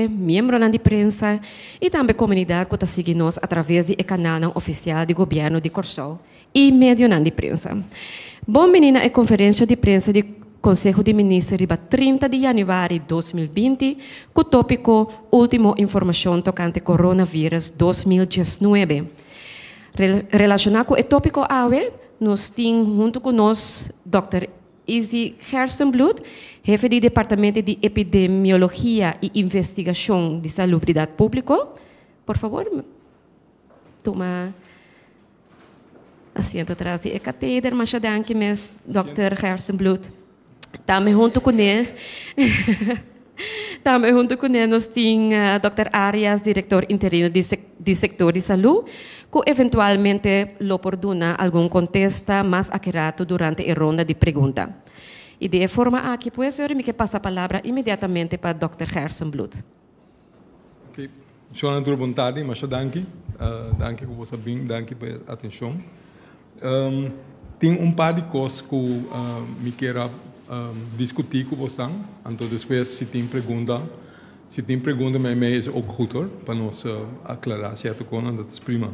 Miembronan di prensa i tambe komunidat ku ta sigui nos atraves di e kanalnan ofisial di Gobièrnu di Kòrsou i medionan di prensa. Bon bini na e konferensha di prensa di Konseho di Minister riba 30 di yanüari 2020 ku tópiko Último informashon tokante Coronavirus 2019. Relashoná ku e tópiko awe nos tin huntu ku nos dòkter Izzy Gerstenbluth, hefe di Departamento di Epidemiologia i Investigashon di Salubridat Públiko. Por fabor, tuma asiento tras di e kateder. Masha danki mes, dòkter Gerstenbluth. Tambe huntu kuné tambe huntu kuné nos tin dòkter Arias, direktor interino di di sektor di salú, ku eventualmente lo por duna algun kontesta mas akurato durante e ronda di pregunta. I di e forma aki pues, ora mi ke pasa palabra inmediatamente pa dòkter Gerstenbluth. Ok, Shona tur bon tardi, masha danki. Danki ku boso a bin, danki pa e atenshon. Tin un par di kos ku mi kier a diskutí ku bosnan, anto despues si tin pregunta, si tin pregunta meimei is ook goed hoor, pa nos aklará sierto kosnan, dat is prima.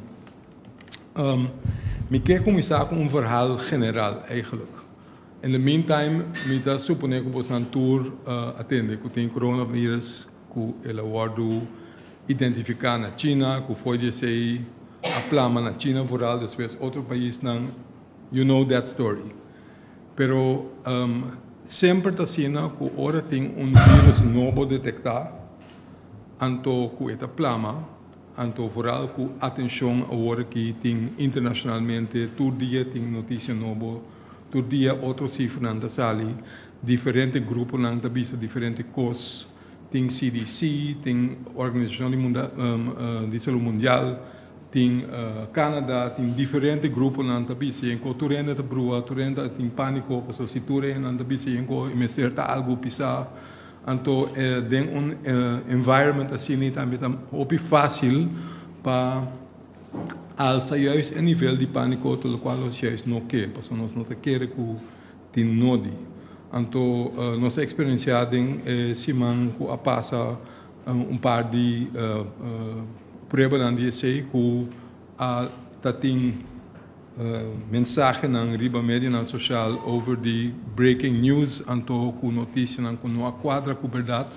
Mi kier kuminsá ku un verhaal general eigenlijk. In the meantime mi ta suponé ku bosnan tur a tende ku tin coronavirus ku el a wòrdu identifiká na China, ku fo'i di esei a plama na China vooral, despues otro paisnan, you know that story. Pero semper ta asina ku ora tin un virus nobo detektá, anto ku e ta plama, anto vooral ku atenshon awor aki tin internashonalmente, tur dia tin notisia nobo, tur dia otro sifranan ta sali, diferente gruponan ta bisa diferente kos. Tin CDC, tin Organisashon di Munda di Salú Mundial, tin Canada, tin diferente gruponan ta bisa yen ko tur hende ta brua, tur hende ta tin pániko pasobra si tur hendenan ta bisa yen ko e mester ta algu pisá. Anto den un environment asina tambe ta hopi fásil pa alsa juist e nivel di pániko to lokual nos juist no ke pasobra nos no ta kere ku tin nodi. Anto nos a eksperensiá den e siman ku a pasa un par di pruebanan di esei ku a ta tin mensahenan riba medionan sosial over di breaking news anto ku notisianan ku no a kuadra ku bèrdat,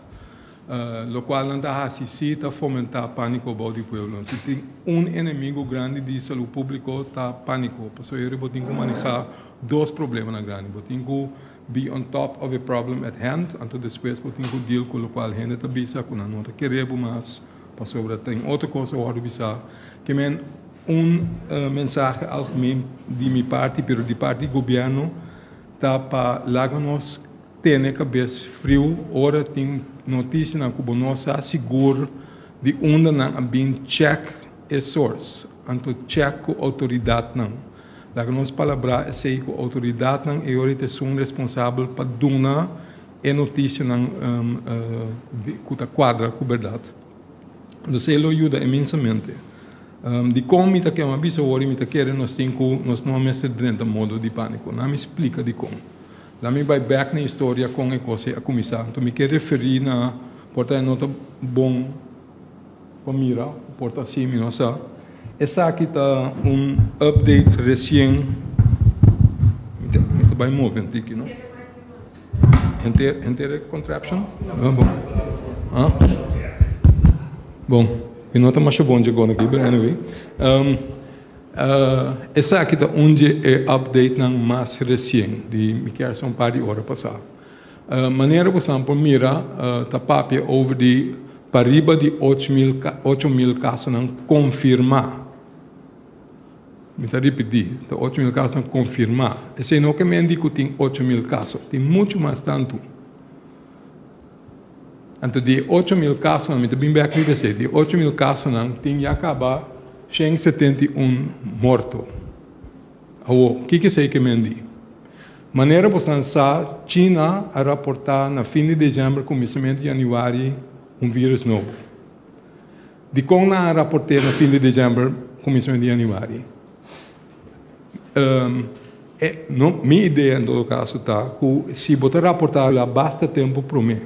lokual nan ta hasi si ta fomentá pániko bou di pueblo. Si tin un enemigu grandi di salú públiko ta pániko, pasobra bo tin ku manehá dos problemanan grandi. Bo tin ku be on top of a problem at hand, anto despues bo tin ku deal ku lokual hende ta bisa ku nan no ta kere bo mas pasobra tin otro kos a wòrdu bisá. Ke men un mensahe algemeen di mi parti, pero di parti di gobièrnu ta pa laga nos tene kabes friu ora tin notisianan ku bo no sa sigur di unda nan a bin, check e source, anto check ku outoridatnan. Laga nos palabrá esei ku outoridatnan e ora ta esun responsabel pa duna e notisianan ku ta kuadra ku bèrdat. Entonces e lo yuda inmensamente. Dikon mi ta kema bisa awor i mi ta kere nos tin ku nos no mester drenta modo di pániko? Na mi splika dikon. Laat mi bai bèk na historia kon e kos ei a kuminsá. Anto mi ke referí na por ta e no ta bon pa mira, por ta así, mi no sa. Esaki ta un update resien. Mi ta, mi ta bai move un tiki, no? Henter, henter e contraption? Ah, bon. Ah? Bon, mi no ta masha bon dje gona aki, but anyway. Esaki ta un dje e updatenan mas resien, di mi kier sa un par di ora pasá. Manera ku esnan por mira ta papia over di pariba di 8000 kasonan konfirmá. Mi ta ripití, ta 8000 kasonan konfirmá. Esei no ke men di ku tin 8000 kaso, tin muchu mas tantu. Anto di e 8000 kasonan, mi ta bin bèk riba esei, di e 8000 kasonan tin ya kaba 171 morto. Awor, kiko esei ke men di? Manera bosan sa, China a raportá na fin di desèmber kuminsamentu di yanüari un vírùs nobo. Dikon nan a raport'é na fin di desèmber kuminsamentu di yanüari? E, no, mi idea en todo kaso ta ku si bo ta raportá la basta tempu promé.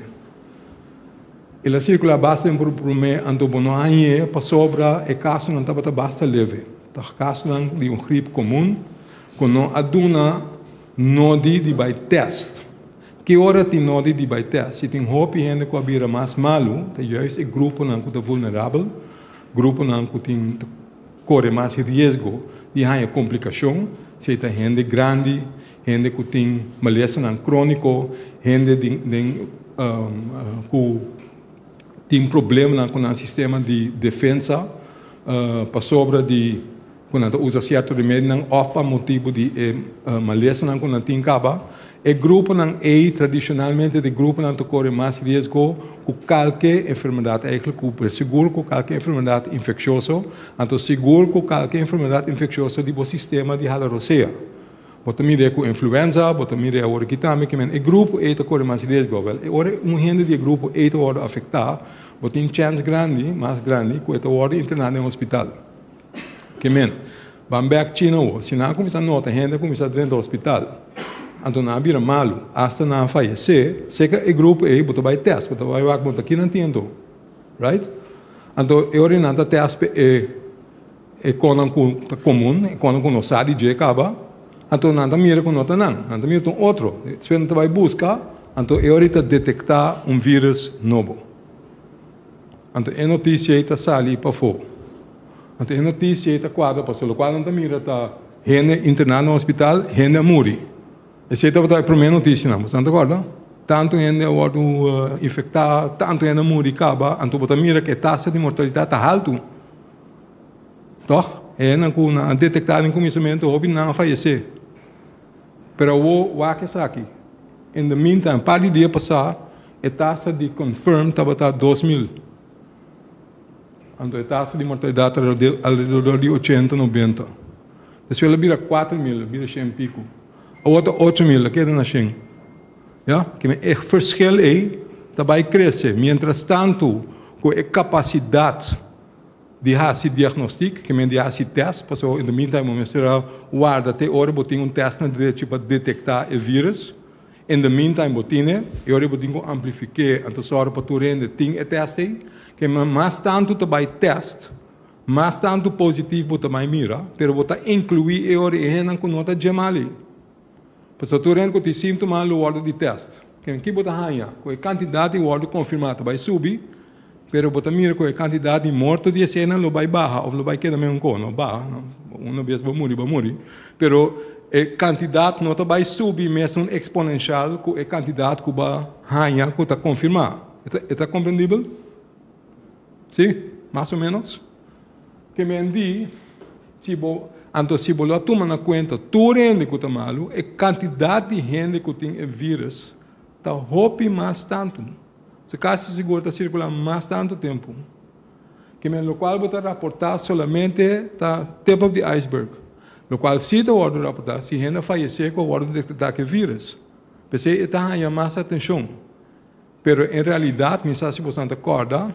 El a sirkulá basta tempu promé, anto bo no hañ'é pasobra e kasonan tabata basta leve. Ta kasonan di un grip komun ku no a duna nodi di bai tèst. Ki ora tin nodi di bai tèst? Si tin hopi hende ku a bira mas malu, ta juist e gruponan ku ta vulnerabel, gruponan ku tin ta kore mas riesgo di haña komplikashon, si ta hende grandi, hende ku tin malesanan króniko, hende den ku tin problemanan ku nan sistema di defensa pasobra di ku nan ta usa sierto remedinan òf pa motibu di e malesanan ku nan tin kaba. E gruponan ei tradishonalmente ta e gruponan ta kore mas riesgo ku kalke enfermedat eigentlik ku sigur ku kalke enfermedat infekshoso, anto sigur ku kalke enfermedat infekshoso di bo sistema di hala rosea. Bo ta mir'é ku influenza, bo ta mir'é awor aki tambe, ke men e grupo ei ta kore mas riesgo. Wèl, e ora un hende di e grupo ei ta wòrdu afektá, bo tin chèns grandi, mas grandi, ku e ta wòrdu interná den hospital. Ke men, ban bèk China awor, si nan a kuminsá nota hende a kuminsá drenta hospital, anto nan a bira malu, asta nan a fayesé, seka e grupo ei bo ta bai tèst, bo ta bai wak bo ta kinan tin anto. Right? Anto e ora nan ta tèst pa e. E konan ku ta komun, e konan ku no sa di dje kaba, anto nan ta mira ku no ta nan, nan ta mira ta un otro. Despues nan ta bai buska, anto e ora ei ta detektá un vírùs nobo. Anto e notisia ei ta sali pafó. Anto e notisia ei ta kuadra pasobra lokual nan ta mira ta hende interná na hospital, hende a muri. Esei tabata e promé notisianan, boso nan ta kòrda? Tantu hende a wòrdu infektá, tantu hende a muri kaba, anto bo ta mira ku e tasa di mortalidat ta haltu. Tòg, e hendenan ku nan a detektá den kuminsamentu hopi nan a fayesé. Pero awor wak esaki, in the meantime, par di dia pasá e tasa di confirm tabata 2000. Anto e tasa di mortalidat ta alrededor di ochenta, nobenta. Despues el a bira 4000, a bira shen piku. Awor ta 8000, a keda na shen. Ya, kimen e verschil ei ta bai krese. Mientras tantu ku e kapasidat di hasi diagnostik, ke men di hasi tèst, pasobra in the meantime bo mester a warda te ora bo tin un tèst na drechi pa detektá e vírus. In the meantime bo tin e, e ora bo tin ku amplifik'é, anto sòru pa tur hende tin e tèst ei. Ke men mas tantu ta bai tèst, mas tantu positief bo ta bai mira, pero bo ta inkluí e ora e hendenan ku no ta dje mal ei. Pasobra tur hende ku tin síntoma lo wòrdu di tèst. Ken ki bo ta haña ku e kantidat di wòrdu konfirmá ta bai subi, pero bo ta mira ku e kantidat di morto di eseinan lo bai baha òf lo bai keda mesun ko. No baha, no. Una bes bo muri, bo muri. Pero e kantidat no ta bai subi mesun eksponenshal ku e kantidat ku bo a haña ku ta konfirmá. E ta komprendibel? Sí? Mas o ménos? Ke men di, si bo, anto si bo lo a tuma na kuenta tur hende ku ta malu, e kantidat di hende ku tin e vírus ta hopi mas tantu. So kasi sigur ta sirkulá mas tantu tempu. Ke men lokual bo ta raportá solamente ta tip of the iceberg. Lokual si ta wòrdu raportá si hende a fayesé ku a wòrdu detektá ku e vírus. P'esei e ta haña mas atenshon. Pero en realidat, mi sa si boso ta kòrda,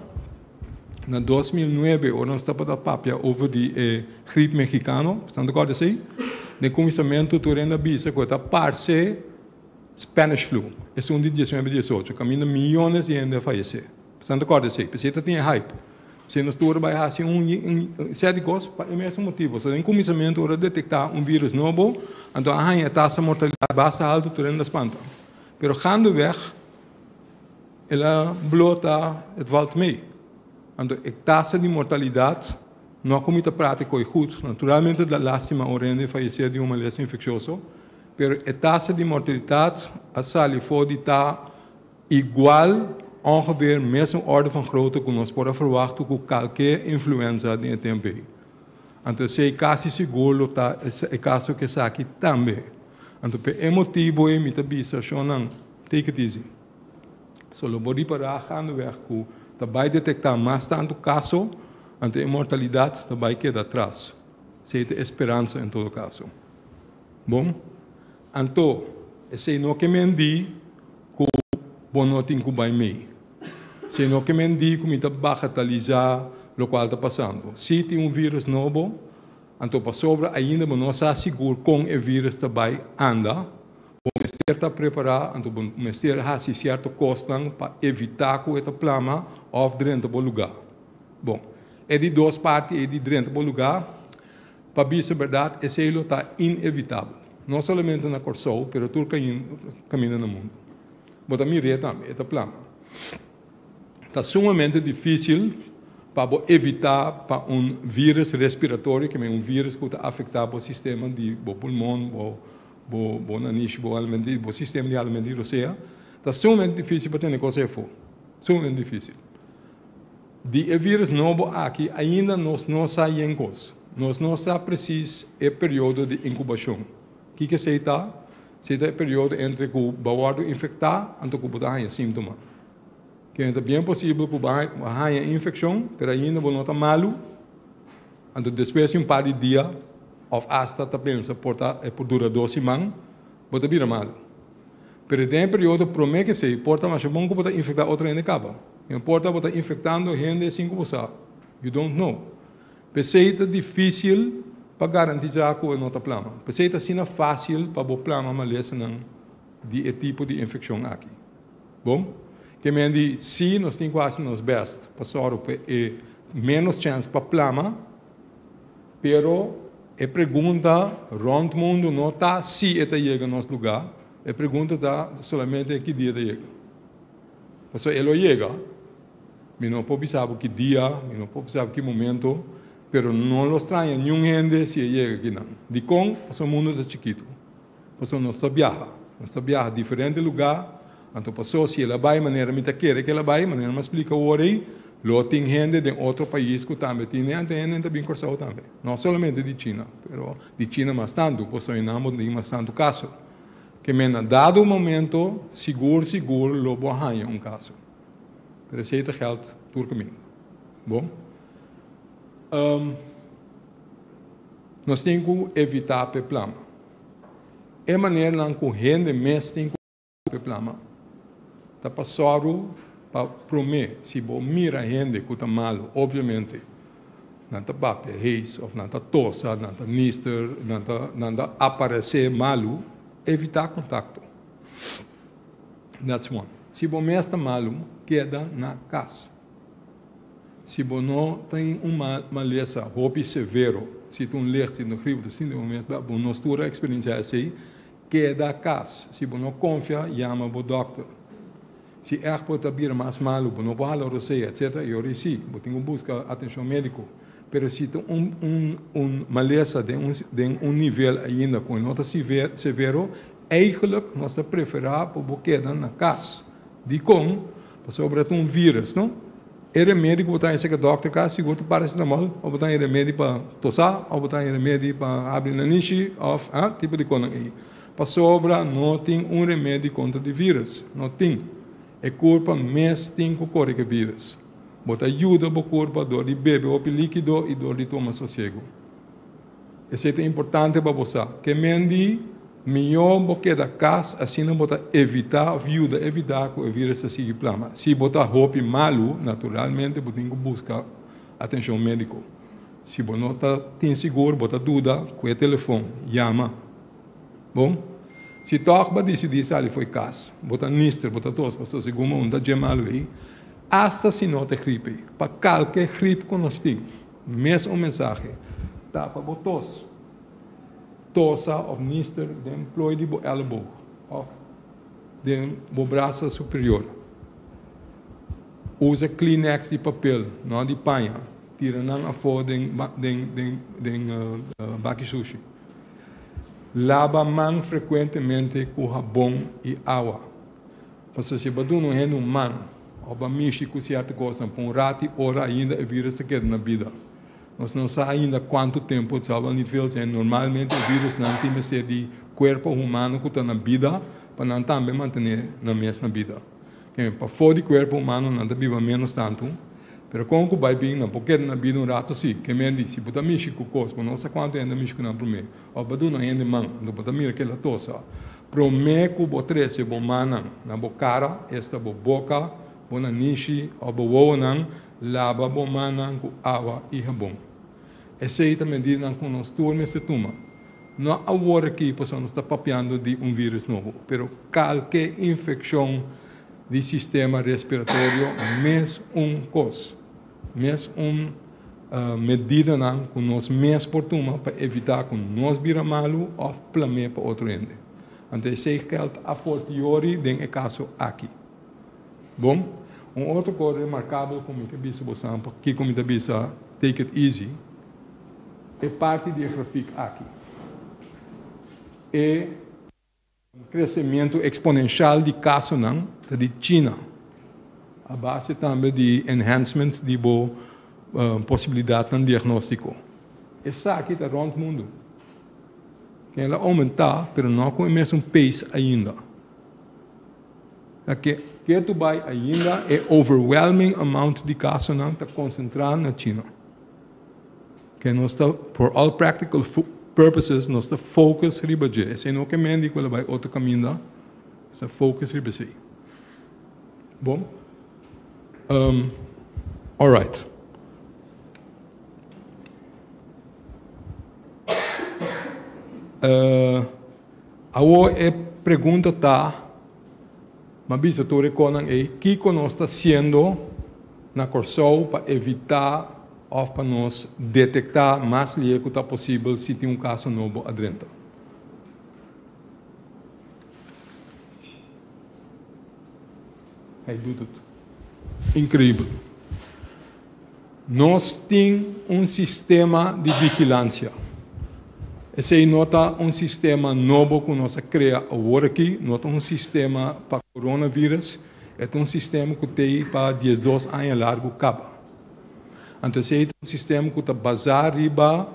na 2009 ora nos tabata papia over di e grip mexicano, boso ta kòrda esei? Den kuminsamentu tur hende a bisa ku e ta parse Spanish flu, esun di 1918, kaminda miyones di hende a fayesé. Boso ta kòrda esei? P'esei ta tin e hype. P'esei nos tur a bai hasi un sèt di kos pa e mesun motibu. So den kuminsamentu ora detektá un virus nobo, anto a haña e tasa mortalidat basta haltu, tur hende a spanta. Pero gaandeweg el a blota het valt mee. Anto e tasa di mortalidad no a cuminsa pratico y goed. Naturalmente ta lastima un hende fayece di un malesa infeccioso, pero e tasa di mortalidad a sali for di ta igual ongeveer mesun orde van grootte cu nos por a verwachta cu calke influenza den e tempo ey. Anto esey casi sigur lo ta e caso cu esaki tambe. Anto p'e e motibu ei mi ta bisa shonnan, take it easy. So lo bo ripará gaandeweg ku ta bai detektá mas tantu kaso, anto e mortalidat ta bai keda atras. Esei ta e speransa en todo kaso. Bon, anto esei no ke men di ku bo no tin ku bai mei. Esei no ke men di ku mi ta bagatalisá lokual ta pasando. Si tin un vírus nobo, Anto pasobra ainda bo no sa sigur kon e virus ta bai anda, bo mester. Ta prepará, anto bo mester hasi sierto kosnan pa evitá ku e ta plama òf drenta bo lugá. Bon, e di dos parti ei di drenta bo lugá, pa bisa bèrdat esei lo ta inevitabel. No solamente na Kòrsou, pero tur kaminda na mundu. Bo ta mir'é tambe, e ta plama. Ta sumamente difísil pa bo evitá pa un vírus respiratorio, ke men un vírus ku ta afektá bo sistema di bo pulmon, bo bo bo nanishi, bo alimenti, bo sistema di alimenti rosea, ta sumamente difísil pa tene kos efo. Sumamente difísil. Di e vírus nobo aki ainda nos no sa yen kos. Nos no sa presis e periodo di inkubashon. Kiko esei ta? Esei ta e periodo entre ku bo a wòrdu infektá anto ku bo ta haña síntoma. Kende ta bien posibel ku bo a haña e infekshon, pero ainda bo no ta malu. Anto despues di un par di dia òf asta ta pensa por ta e por dura dos siman, bo ta bira malu. Pero den e periodo promé ku esei por ta masha bon ku bo ta infektá otro hende kaba. No importa bo ta infektando hende sin ku bo sa, you don't know. P'esei ta difísil pa garantisá ku e no ta plama. P'esei ta asina fásil pa bo plama malesanan di e tipo di infekshon aki. Bon, ke men di si nos tin ku hasi nos bèst pa sòru pa e ménos chèns pa plama, pero e pregunta rònt mundu no ta si e ta yega nos lugá, e pregunta ta solamente ki dia e ta yega. Pasobra e lo yega, mi no por bisa bo ki dia, mi no por bisa bo ki momento, pero no lo straña niun hende si e yega akinan. Dikon? Pasobra mundu ta chikitu. Pasobra nos ta biaha, nos ta biaha diferente lugá, anto paso si el a bai manera mi ta kere ku el a bai, manera mi a splika awor ei, lo tin hende den otro pais ku tambe tin e, anto hende ta bin Kòrsou tambe. No solamente di China, pero di China mas tantu, pasobra einan bo tin mas tantu kaso. Ke men na dado momento sigur sigur lo bo haña un kaso. Pero esei ta gèld tur kaminda. Bon. Nos tin ku evitá p'e plama. E maneranan ku hende mes tin ku p'e plama ta pa sòru pa promé si bo mira hende ku ta malu, obviamente nan ta papia heis òf nan ta tosa, nan ta nister, nan ta nan ta aparesé malu, evitá kontakto. That's one. Si bo mes ta malu, keda na kas. Si bo no tin un malesa hopi severo, si ta un licht, si ta un griep, si ta un mes, bo no tur a experiencia esey, keda cas. Si bo no confia, yama bo dokter. Si echt bo ta bira mas malu, bo no por hala rosea, etcetera, e ora ey si, bo tin cu busca atencion medico. Pero si ta un un un malesa den un den un nivel ainda cu no ta severo, eigenlijk nos ta prefera pa bo keda na cas. Dikon? Pasobra ta un virus, no? E remedi ku bo ta haña serka dòkter ka sigur ta paracetamol, òf bo ta haña remedi pa tosá, òf bo ta haña remedi pa habri nanishi, òf ha, tipo di konan ei. Pasobra no tin un remedi kontra di virus. No tin. E kurpa mes tin ku kore ku e virus. Bo ta yuda bo kurpa dor di bebe hopi líkido i dor di tuma sosiegu. Esei ta importante pa bo sa. Ke men di mihó bo keda kas asina bo ta evitá òf yuda evitá ku e vírus ta sigui plama. Si bo ta hopi malu, naturalmente bo tin ku buska atenshon médiko. Si bo no ta tin sigur, bo ta duda, ku e telefon, yama. Bon, si tòg bo a disidí sali fo'i kas, bo ta nister, bo ta tos, pasobra segun bo no ta dje malu ei, asta si no ta e grip ei, pa kalke grip ku nos tin, Mes un mensahe, Tapa bo tos, tosa of nister den plooi di bo elleboog of den bo brasa superior. Usa Kleenex di papel, no di paña. Tira nan afó den den den baki sushi. Laba man frekuentemente ku habon i awa. Pasobra si bo a duna un hende un man òf bo a mishi ku sierto kosnan pa un rat i ora ainda e vírus ta keda na bida. Nos no sa ainda kuantu tempu, het zal wel niet veel zijn. Normalmente e vírusnan tin mester di kuerpo humano ku ta na bida pa nan tambe mantené nan mes na bida. Pafó di kuerpo humano nan ta biba ménos tantu, pero kon ku bai bin nan por keda na bida un ratu si. Ke men di si bo ta mishi ku kos, bo no sa kuantu hende a mishi ku nan promé. Òf bo duna hende man, anto bo ta mira kila tosa. Promé ku bo trese bo mannan na bo kara, esta bo boka, bo nanishi òf bo wowonan, laba bo mannan ku awa i habon. Esei ta medidanan ku nos tur mester tuma. No awor aki pasobra nos ta papiando di un virus nobo, pero kalke infekshon di sistema respiratorio mes un kos, mes un medidanan ku nos mes por tuma pa evitá ku nos bira malu òf plam'é pa otro hende. Anto esei gèld a fortiori den e kaso aki. Bon, un otro kos remarkabel ku mi ke bisa bosan pakiko mi ta bisa take it easy, e parti di e grafik aki. E kresementu eksponenshal di kasonan ta di China, a base tambe di enhancement di bo posibilidatnan diagnóstiko. Esaki ta rònt mundu. El a oumentá, pero no ku e mesun pace ainda. Ke ketu bai ainda e overwhelming amount di kasonan ta konsentrá na China. Ke nos ta, for all practical purposes, nos ta focus riba dje. Esei no ke men di ku el a bai otro kaminda, nos ta focus riba esei. Bon? Alright. Awor e pregunta ta, m'a bisa tur e konan ei, kiko nos ta hasiendo na Kòrsou pa evitá òf pa nos detektá mas lihe ku ta posibel si tin un kaso nobo a drenta? Hij doet het. Increibel. Nos tin un sistema di vigilansia. Esei no ta un sistema nobo ku nos a krea awor aki, no ta un sistema pa coronavirus, e ta un sistema ku t'ei pa diesdos aña largu kaba. Anto esei ta un sistema ku ta basá riba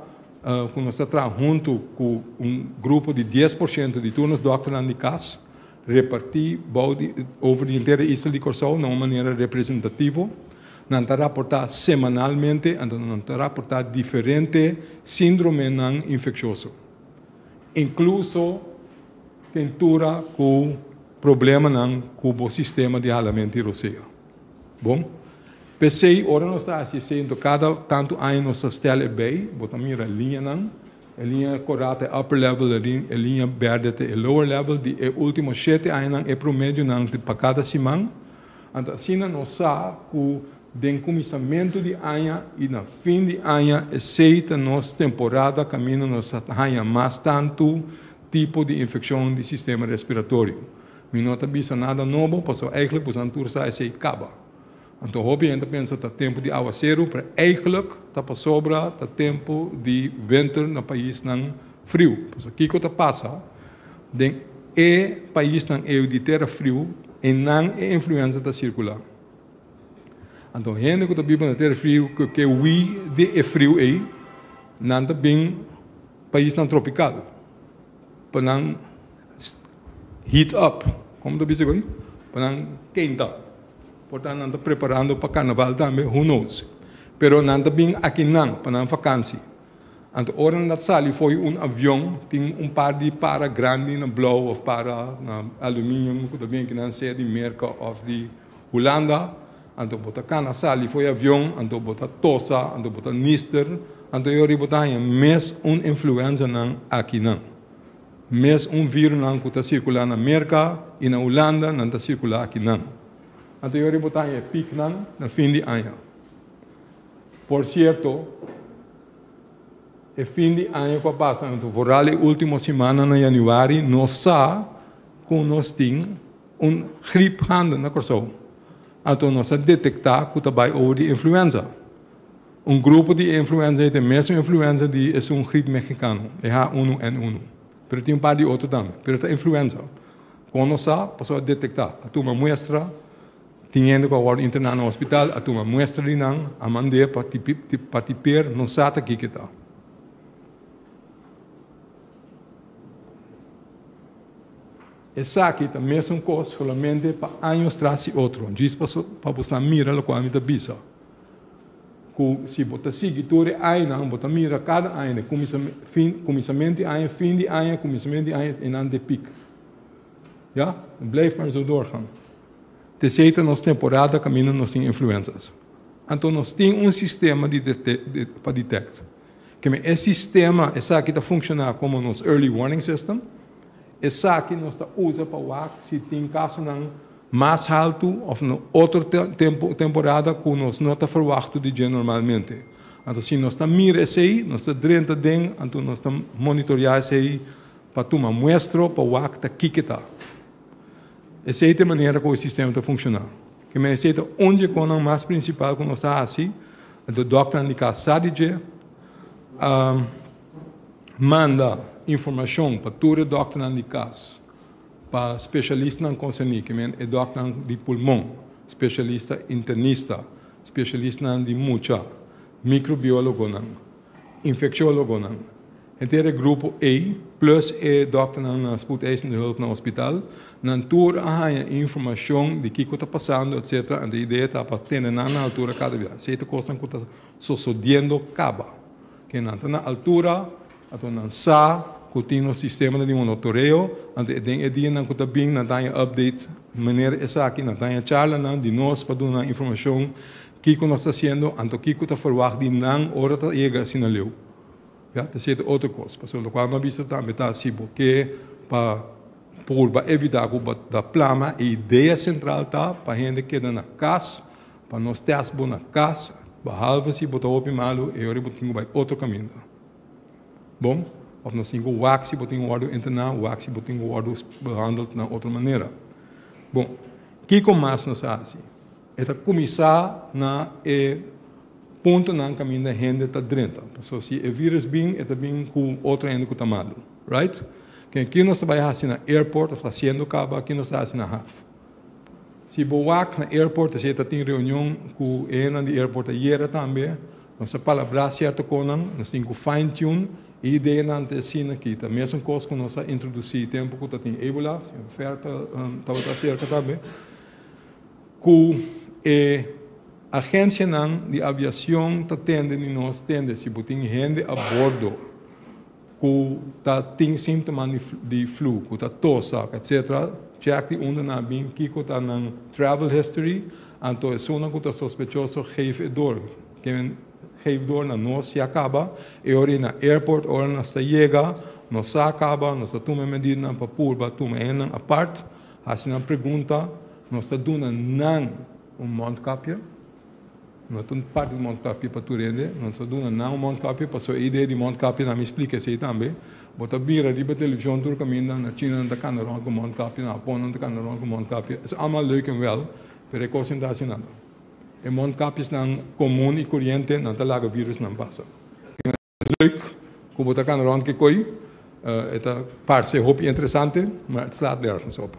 ku nos ta traha huntu ku un grupo di 10% di tur nos dòkternan di kas, repartí bou di over di henter e isla di Kòrsou na un manera representativo. Nan ta raportá semanalmente, anto nan ta raportá diferente síndromenan infekshoso, inkluso kentura ku problemanan ku bo sistema di halamentu i rosea. Bon, p'esei ora nos ta hasi esei, anto kada tantu aña nos ta stèl e bei, bo ta mira liñanan. E liña korá ta e upper level, e liña berde ta e lower level di e último shete añanan, e promedionan pa kada siman. Anto asina nos sa ku den kuminsamentu di aña i na fin di aña esei ta nos temporada kaminda nos ta haña mas tantu tipo di infekshon di sistema respiratorio. Mi no ta bisa nada nobo pasobra eigentlik boso tur sa esei kaba. Anto hopi hende ta pensa ta tempu di awaseru, pero eigenlijk ta pasobra ta tempu di winter na paisnan friu. Pasobra kiko ta pasa den e paisnan eu di tera friu, einan e influenza ta sirkulá. Anto hende ku ta biba na tera friu ku ke hui di e friu ei, nan ta bin paisnan tropikal pa nan heat up, komo ta bisa ku ei? Pa nan keinta. Por ta nan ta preparando pa carnaval tambe, who knows. Pero nan ta bin akinan pa nan vakansi. Anto ora nan ta sali fo'i un avion tin un par di para grandi na blou of para na aluminium ku ta bin akinan sea di Merka of di Hulanda. Anto bo ta kana sali fo'i avion, anto bo ta tosa, anto bo ta nister, anto e ora bo ta haña mes un influenzanan akinan. Mes un virusnan ku ta sirkulá na Merka i na Hulanda nan ta sirkulá akinan. Anto yori bo ta haña e piknan na fin di aña. Por sierto, e fin di aña ku a pasa, anto vooral e último simannan na yanüari, nos sa ku nos tin un grip handa na Kòrsou. Anto nos a detektá ku ta bai over di influenza. Un grupo di e influenza ei ta e mesun influenza di esun grip mexicano, e H1N1. Pero tin un par di otro tambe, pero ta influenza. Kon nos sa? Pasobra a detektá, a tuma muestra, tin hende ku a wòrdu interná na hospital, a tuma muestra di nan, a mand'é pa pa tiper, nos sa ta kiko e ta. Esaki ta mesun kos solamente pa años tras i otro, djis pa bo mira lokual mi ta bisa. Ku si bo ta sigui tur e añanan, bo ta mira kada aña den fin, kuminsamentu di aña, fin di aña, kuminsamentu di aña, einan ta e pik. Ya, blijf maar zo doorgaan. T'esei ta nos temporada kaminda nos tin influenzas. Anto nos tin un sistema di pa detect. Ke men e sistema esaki ta funshoná komo nos early warning system. Esaki nos ta usa pa wak si tin kasonan mas haltu òf na otro tempu temporada ku nos no ta ferwachtu di dje normalmente. Anto si nos ta mira esei, nos ta drenta den, anto nos ta monitoriá esei pa tuma muestro pa wak ta kiko ta. Esei ta e manera ku e sistema ta funshoná. Ke men esei ta un di e konan mas prinsipal ku nos ta hasi, anto dòkternan di kas sa di dje, a manda informashon pa tur e dòkternan di kas, pa spesialistanan konserní, ke men e dòkternan di pulmon, spesialista internista, spesialistanan di mucha, mikrobiólogonan, infekshólogonan. Henter e grupo ei, plus e dòkternan na Spoedeisende Hulp na hospital, nan tur a haña informashon di kiko ta pasando etcetera, anto e idea ta pa tene nan na altura kada bia. Esei ta kosnan ku ta sosodiendo kaba. Ke nan ta na altura, anto nan sa ku tin nos sistemanan di monotoreo, anto den e dianan ku ta bin nan ta haña update manera esaki, nan ta haña charlanan di nos pa duna nan informashon kiko nos ta hasiendo, anto kiko ta ferwagt di nan ora ta yega asina leu. Ya, ta siete otro kos. Pasobra lokual mi a bisa tambe ta si bo ke pa purba evitá ku bo ta plama, e idea sentral ta pa hende keda na kas, pa nos tèst bo na kas, behalve si bo ta hopi malu e ora bo tin ku bai otro kaminda. Bon? Òf nos tin ku wak si bo tin ku wòrdu interná, wak si bo tin ku wòrdu behandeld na otro manera. Bon, kiko mas nos a hasi? E ta kuminsá na e puntonan kaminda hende ta drenta. Pasobra si e virus bin, e ta bin ku otro hende ku ta malu. Right? Ken ki nos ta bai hasi na airport of ta hasiendo kaba, ki nos ta hasi na haf? Si bo wak na airport, esei ta tin reunion ku e hendenan di airport ayera tambe. Nos a palabrá sierto konan, nos tin ku fine tune e ideanan ta asina ki ta mesun kos ku nos a introdusí tempu ku ta tin Ebola, señor Fer ta tabata aserka tambe. Ku e agensianan di aviacion ta tende di nos tende si bo tin hende a bordo ku ta tin símtomanan di flu, ku ta tosa, etc. Check di unda nan a bin, kiko ta nan travel history, anto esunnan ku ta sospechoso geef e door. Ken geef door na nos ya kaba, e ora ei na airport ora nos ta yega, nos sa kaba, nos ta tuma e medidanan pa purba tuma e hendenan apart. Hasi nan pregunta, nos ta duna nan un mondkapje? No ta un parti di mondkapje pa tur hende, nos ta duna nan un mondkapje pasobra e idea di mondkapje, nan mi splika esei tambe, bo ta bira riba televishon tur kaminda, na China nan ta kanda rònt ku mondkapje, na Hapon nan ta kanda rònt ku mondkapje, es almal leuk en wèl, pero e kos no ta hasi nada. E mondkapjesnan komun i koriente nan ta laga virusnan pasa. Leuk ku bo ta kana rònt ku e koi, e ta parse hopi interesante, ma et slaat nergens op.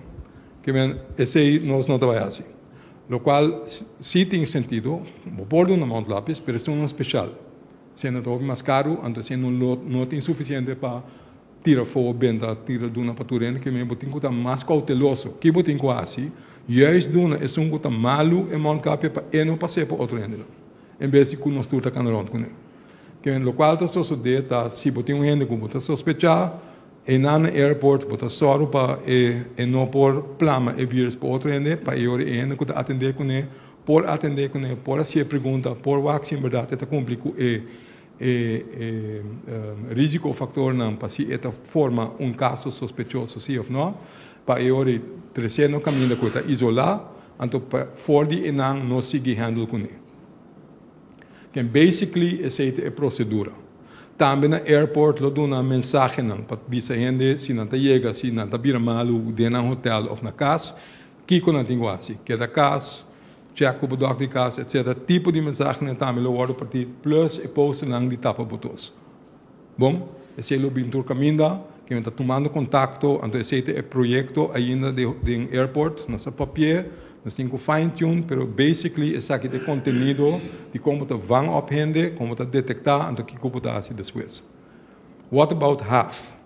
Ke men esei nos no ta bai hasi. Lokual si tin sentido, bo por duna mondlapis, pero esei un speshal. Siendo ta hopi mas karu, anto esei no lo no tin sufisiente pa tira afó, benta, tira duna pa tur hende, ke men bo tin ku ta mas kouteloso. Ki bo tin ku hasi? Juist duna esun ku ta malu e mondkapje pa e no pas'é pa otro hendenan, en bes di ku nos tur ta kana rònt kuné. Ke lokual ta sosodé ta si bo tin un hende ku bo ta sospechá, einan na airport bo ta sòru pa e e no por plama e virus pa otro hende, pa e ora e hende ku ta atendé kuné por atendé kuné, por hasié pregunta, por wak si en bèrdat e ta kumpli ku e e e risiko faktornan pa si e ta forma un kaso sospechoso si òf nò, pa e ora e tresé no kaminda ku e ta isolá, anto pa for di einan no sigui handle kuné. Ken basically esey ta e procedura. Tambe na airport lo duna mensahenan pa bisa hende si nan ta yega, si nan ta bira malu den nan hotel of na cas, kico nan tin cu haci. Keda cas, check cu bo dokter di cas etc. Tipo di mensahenan tambe lo wordo parti plus e posternan di tapa bo tos. Bon, esey lo bin tur caminda, ken ta tumando contacto, anto esey ta e proyecto ainda den airport, nos a papia, nos tin cu fine tune, pero basically esaki ta e contenido di con bo ta vang op hende, con bo ta detecta, anto kico bo ta haci despues. What about haf?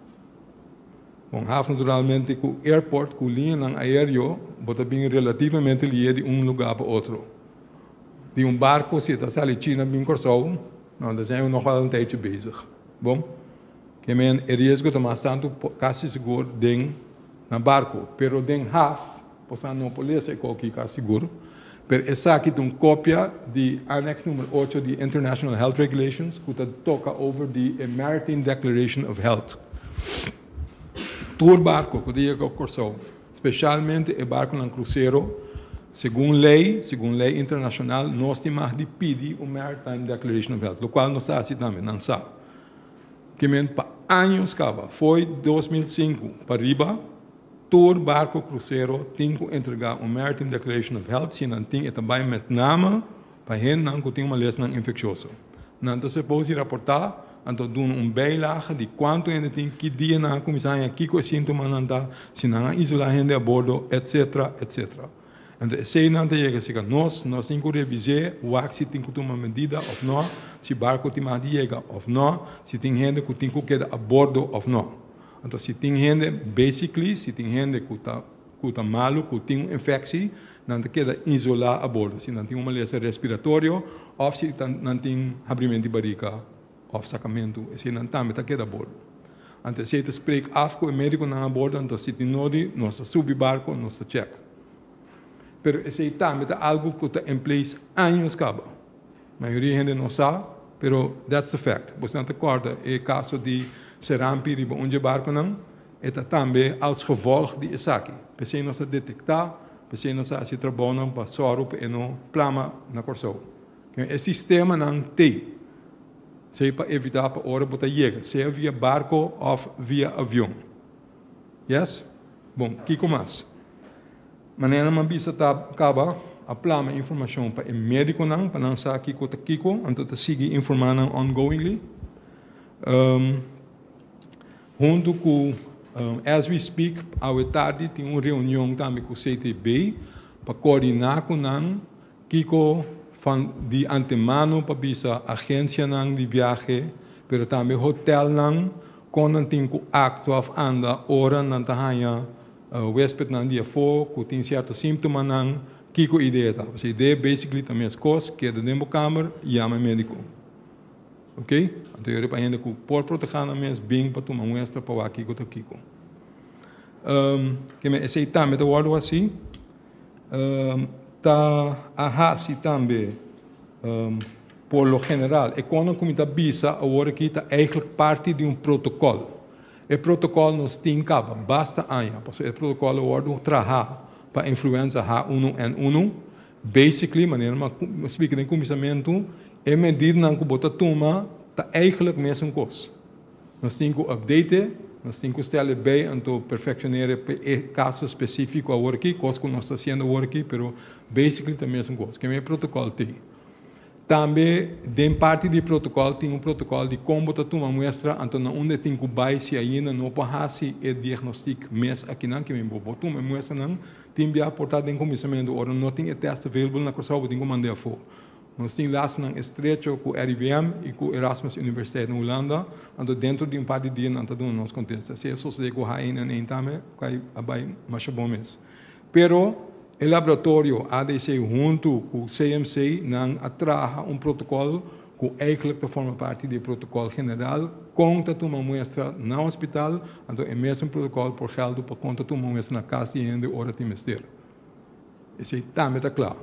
Bon, haf naturalmente cu airport, cu liñanan aereo, bo ta bin relativamente lihe di un lugar pa otro. Di un barco si e ta sali China bin Corsou, No, dan zijn we nog wel een tijdje bezig. Bon, ke men e riesgo ta mas tantu kasi sigur den na barko, pero den haf bosan no por lesa e koki kasi sigur. Pero esaki ta un kopia di Annex number 8 di International Health Regulations, ku ta toka over di e Maritime Declaration of Health. Tur barko ku ta yega Kòrsou, spesialmente e barkonan krusero, segun lei, segun lei internashonal, nos tin mag di pidi un Maritime Declaration of Health, lokual nos ta hasi tambe, nan sa. Ke men pa años kaba, fo'i 2005 pa riba, Tur barco crucero tin cu entrega un Maritime Declaration of Health si nan tin e ta bay met name pa hendenan cu tin un malesnan infeccioso. Nan ta suppose di raporta, anto duna un bijlage di cuanto hende tin, ki dia nan a cuminsa haña, kico e sintomanan ta, si nan a isola hende a bordo, etc. Etc. Anto eseynan ta yega cerca nos, nos tin cu revis'e, wak si tin cu tuma medida of no, si barco tin mag di yega of no, si tin hende cu tin cu keda a bordo of no. Anto si tin hende, basically, si tin hende ku ta ku ta malu, ku tin un infectie, nan ta keda isolá a bordo. Si nan tin un malesa respiratorio òf si nan tin habrimentu di barika òf sakamentu, esei nan tambe ta keda a bordo. Anto esei ta spreek af ku e médikonan a bordo, anto si tin nodi, nos ta subi barko, nos ta chèk. Pero esei tambe ta algu ku ta in place años kaba. Mayoria hende no sa, pero that's the fact. Bosnan ta kòrda e kaso di Serampi riba un dje barkonan? E ta tambe als gevolg di esaki. P'esei nos a detektá, p'esei nos a hasi trabounan pa sòru pa e no plama na Kòrsou. E sistemanan t'ei, sea pa evitá pa ora bo ta yega, sea via barko òf via avion. Yes? Bon, kiko mas? Manera nan bisa ta kaba a plama informashon pa e médikonan pa nan sa kiko ta kiko, anto ta sigui informá nan ongoingly. Huntu ku as we speak awe tardi tin un reunion tambe ku CTB pa koordiná ku nan kiko van di antemano pa bisa agensianan di biahe pero tambe hotelnan kon nan tin ku aktua òf anda ora nan ta haña Huespednan di afó ku tin sierto símptomanan, kiko idea ta? Pasobra idea basically ta meskos, keda den bo kamer, yama e médiko. Ok? Anto yo riba hende ku por protehá nan mes bin pa tuma muestra pa wak kiko ta kiko. Keme esei tambe ta wòrdu hasí. Ta a hasi tambe por lo general e konan ku mi ta bisa awor aki ta eigentlik parti di un protokòl. E protokòl nos tin kaba basta aña, pasobra e protokòl a wòrdu trahá pa influenza H1N1. Basically, manera mi a splika den kuminsamentu, e medidanan ku bo ta tuma ta eigentlik mesun kos. Nos tin ku update e, nos tin ku stel e bei anto perfekshonera e pa e kaso spesífiko awor aki, kos ku nos ta hasiendo awor aki, pero basically ta mesun kos. Keme e protokòl tin. Tambe den parti di protocol tin un protocol di con bo ta tuma muestra, anto na unda e tin cu bay si ainda no por haci e diagnostiek mes akinan, kimen bo por tuma e muestranan, tin bia por ta den cuminsamentu ora no tin e test available na Corsou bo tin cu manda e afo. Nos tin lasonan estrecho cu RIVM y cu Erasmus Universiteit na Hulanda, anto dentro di un par di dia nan ta duna nos contesta. Si e sosode cu H1N1 tambe cu a bay masha bon mes. Pero e laboratorio ADC huntu ku CMC nan a traha un protokòl ku eigentlik ta forma parti di e protokòl general kon ta tuma muestra na hospital, anto e mesun protokòl por gèldu pa kon ta tuma muestra na kas di hende ora tin mester. Esei tambe ta kla.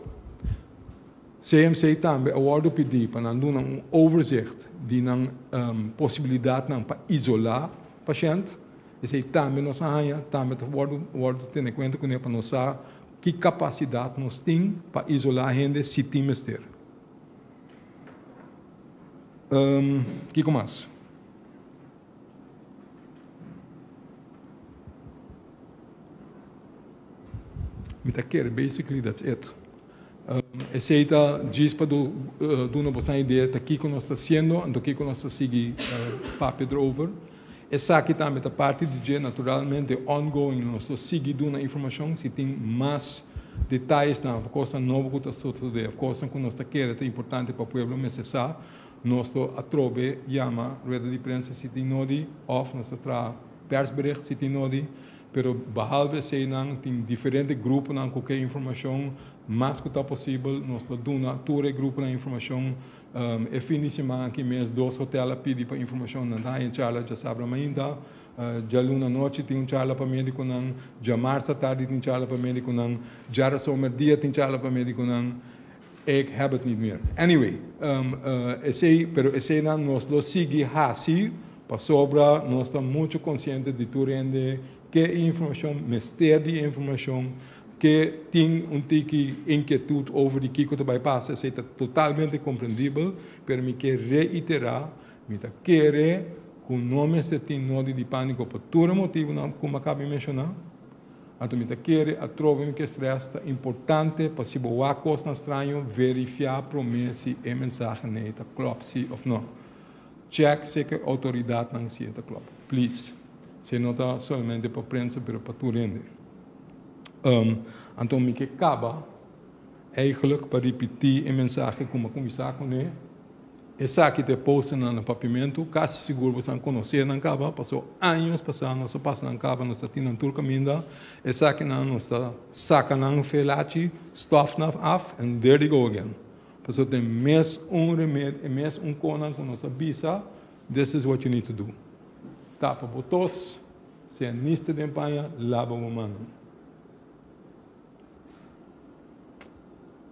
CMC tambe a wòrdu pidí pa nan duna un overzicht di nan posibilidatnan pa isolá pashènt. Esei tambe nos a haña, tambe ta wòrdu wòrdu tene kuenta kuné pa nos sa ki kapasidat nos tin pa isolá hende si tin mester. Kiko mas? Mi ta kere basically that's it. Esei ta djis pa duna boso nan idea ta kiko nos ta hasiendo, anto kiko nos ta sigui papia erover. Esaki tambe ta parti di dje, naturalmente ongoing nos lo sigui duna informashon si tin mas detayesnan of kosnan nobo ku ta sosode of kosnan ku nos ta kere ta importante pa pueblo mester sa, nos lo atrobe yama rueda di prensa si tin nodi of nos ta traha persbericht si tin nodi. Pero behalve eseinan tin diferente gruponan ku ke informashon mas ku ta posibel. Nos lo duna tur e gruponan informashon. E fin di siman aki mes dos hotel a pidi pa informashon. Nan ta haña charla djasabra mainta. Djaluna anochi tin un charla pa médikonan, djamars atardi tin charla pa médikonan, djarason mèrdia tin charla pa médikonan. Ik heb het niet meer. Anyway, esei, pero eseinan nos lo sigui hasi pasobra nos ta muchu konsiente di tur hende ke e informashon, mester di e informashon, ke tin un tiki inkietut over di kiko ta bai pasa, esei ta totalmente komprendibel, pero mi ke reiterá, mi ta kere ku no mester tin nodi di pániko pa tur e motibunan ku mi a kaba di menshoná. Anto mi ta kere atrobe mi ke stress ta importante pa si bo wak kosnan straño verifiá promé si e mensahe nei ta klòp si òf no. Check si ke outoridatnan si e ta klòp. Please. Si no ta solamente pa prensa pero pa tur hende. Anto mi ke kaba eigenlijk pa ripití e mensahe ku mi a kuminsá kuné. Esaki ta e posternan na Papiamentu, kasi sigur bosan konosé nan kaba, paso años pasá nos a pasa nan kaba, nos ta tin nan tur kaminda. Esakinan nos ta saka nan felachi, stòf nan af, and there they go again. Paso ta e mes un remedi, e mes un konan ku nos a bisa, this is what you need to do. Tapa bo tos, sea nista den paña, laba bo mannan.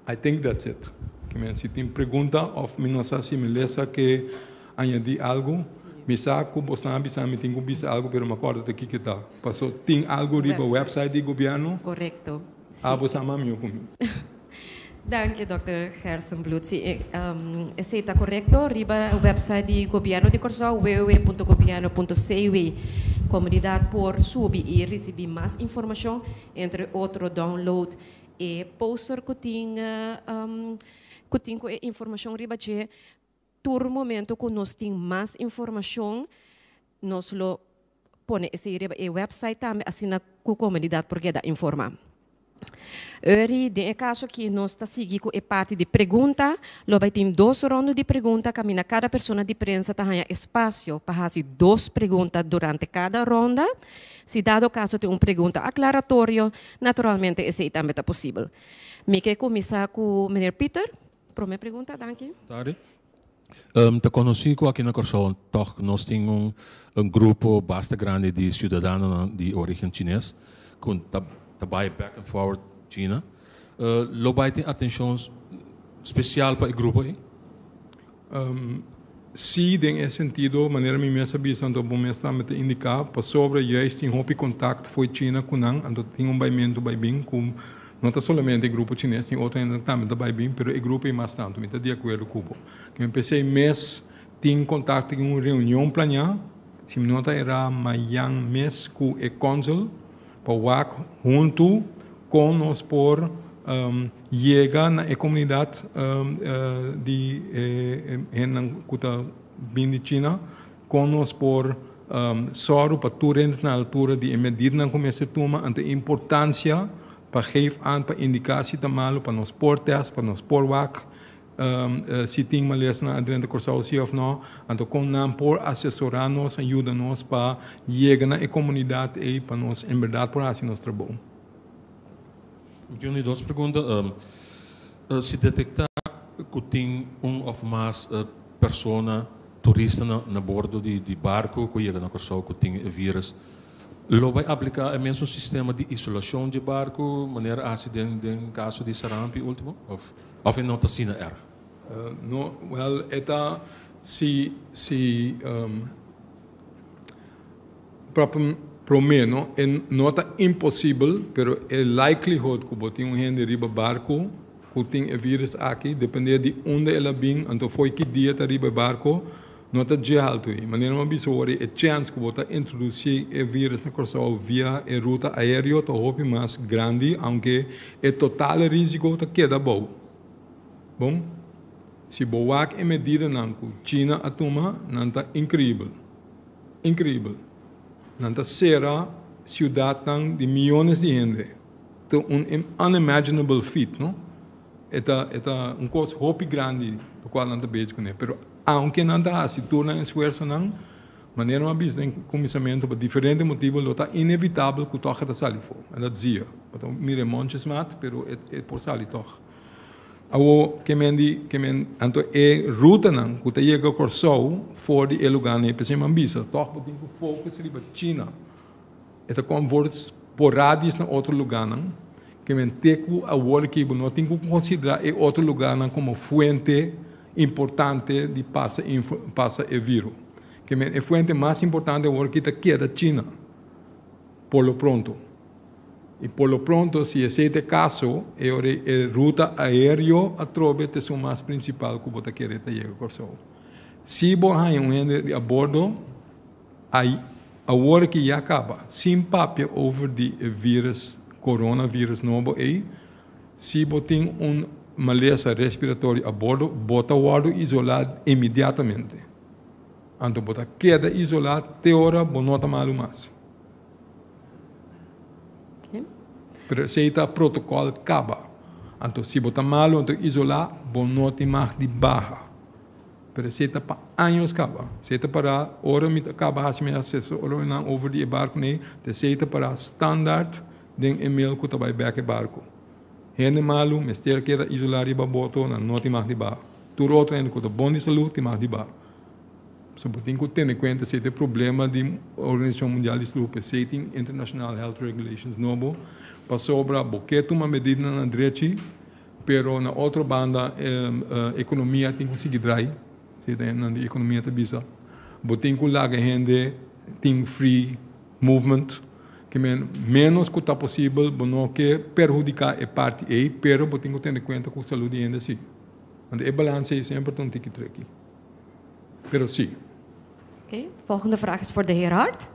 I think that's it. Ke men si tin pregunta of mi no sa si mi lesa ke añadi algu. Mi sa ku bosan a bisa mi tin ku bisa algu pero mi a kòrda ta kiko ta. Paso tin algu riba website di gobièrnu. Korekto. A bo sa mas mihó ku mi. Danki Dòkter Gerstenbluth. Si esei ta korekto riba website di gobièrnu di Kòrsou www.gobierno.cw komunidat por subi i risibí mas informashon. Entre otro download e poster ku tin ku tin ku e informashon riba dje. Tur momento ku nos tin mas informashon nos lo pone esei riba e website tambe asina ku komunidat por keda informá. Uri, den e kaso aki nos ta sigui ku e parti di pregunta. Lo bai tin dos ronda di pregunta kaminda kada persona di prensa ta haña espasio pa hasi dos pregunta durante kada ronda. Si dado kaso tin un pregunta aklaratorio, naturalmente esei tambe ta posibel. Mi ke kuminsá ku meneer Pieter. Promé pregunta, danki. Tardi. Ta konosí ku aki na Kòrsou tòg nos tin un grupo basta grandi di siudadanonan di orígen chines ku ta bai back and forward China. Lo bai tin atenshon spesial pa e grupo ei? Sí, den e sentido, manera mi mes a bisa, anto bo mes tambe ta indiká, pasobra juist tin hopi kontakt fo'i China ku nan, anto tin un baimentu bai bin ku no ta solamente e grupo chines, tin otro hendenan tambe ta bai bin, pero e grupo ei mas tantu. Mi ta di akuerdo ku bo. Ke p'esei mes tin kontakto, tin un reunion planiá, si mi no ta erá mayan mes ku e kònsel, pa wak huntu kon nos por yega na e komunidat di e hendenan ku ta bin di China, kon nos por sòru pa tur hende ta na altura di e medidanan ku mester tuma, anto e importansia pa geef aan, pa indiká si ta malu, pa nos por tèst, pa nos por wak. Si tin malesnan adrenta Kòrsou si òf nò, anto kon nan por asesorá nos en yuda nos pa yega na e komunidat ei pa nos en bèrdat por hasi nos trabou. Mi tin un di dos pregunta. Si detektá ku tin un òf mas persona, turista na bordo di barku ku yega na Kòrsou ku tin e vírus, lo bai apliká e mesun sistema di isolashon dje barku manera a hasi den kaso di sarampi último òf? Of e no ta asina erg? No, wel e ta si si prome no e no ta imposibel pero e likelihood ku bo tin un hende riba barku ku tin e virus aki depende di unda el a bin anto fo'i ki dia ta riba e barko No ta dje haltu ei. Manera mi a bisa wor e chèns ku bo ta introdusí e vírus na Kòrsou via e ruta aéreo ta hopi mas grandi, aunke e total rísiko ta keda abou. Bon, si bo wak e medidanan ku China a tuma, nan ta inkreibel. Inkreibel. Nan ta sera siudatnan di miónes di hende. Ta un unimaginable feat, no? E ta e ta un kos hopi grandi lokual nan ta bezig kuné, pero aunke nan ta hasi tur nan esfuersonan, manera mi a bisa den kuminsamentu, pa diferente motibu lo ta inevitabel ku tòg e ta sali afó. En dat zie je. Bo ta mira e monchesmaat, pero e e por sali tòg. Awor ke men di ke men anto e rutanan ku ta yega Kòrsou for di e lugánan ei p'esei mi a bisa tòg bo tin ku focus riba China. E ta kon for sporadis na otro lugánan ke men te ku awor aki bo no tin ku konsiderá e otro lugánan komo fuente importante di pasa pasa e viro. Ke men e fuente mas importante awor aki ta keda China por lo pronto. I por lo pronto si esei ta e kaso, e ora e ruta aéreo atrobe ta esun mas prinsipal ku bo ta kere ta yega Kòrsou. Si bo haña un hende di abordo, ai awor ki ya kaba, sin papia over di e vírus, coronavirus nobo ei, si bo tin un malesa respiratorio abordo, bo ta wòrdu isolá inmediatamente. Anto bo ta keda isolá te ora bo no ta malu mas. Pero esei ta protocol caba. Anto si bo ta malo anto isola bo no tin mag di baha. Pero esei ta pa años caba. Esei ta para ora mi ta caba haci mi asesoronan over di e barco nei, ta esei ta para standaard den e mail cu ta bay bek e barco. Hende malo mester keda isola riba boto, nan no tin mag di baha. Tur otro hende cu ta bon di salud tin mag di baha. So bo tin ku tene kuenta si e ta e problema di Organisashon Mundial di Salud, p'esei tin International Health Regulations nobo, pasobra bo ke tuma medidanan na drechi, pero na otro banda ekonomia tin ku sigui drai, si ta hendenan di ekonomia ta bisa, bo tin ku laga hende tin free movement, ke men menos ku ta posibel bo no ke perhudiká e parti ei, pero bo tin ku tene kuenta ku salud di hende si. Anto e balansa ei semper ta un tiki tricky. Pero sí. Oké, volgende vraag is voor de heer Hart.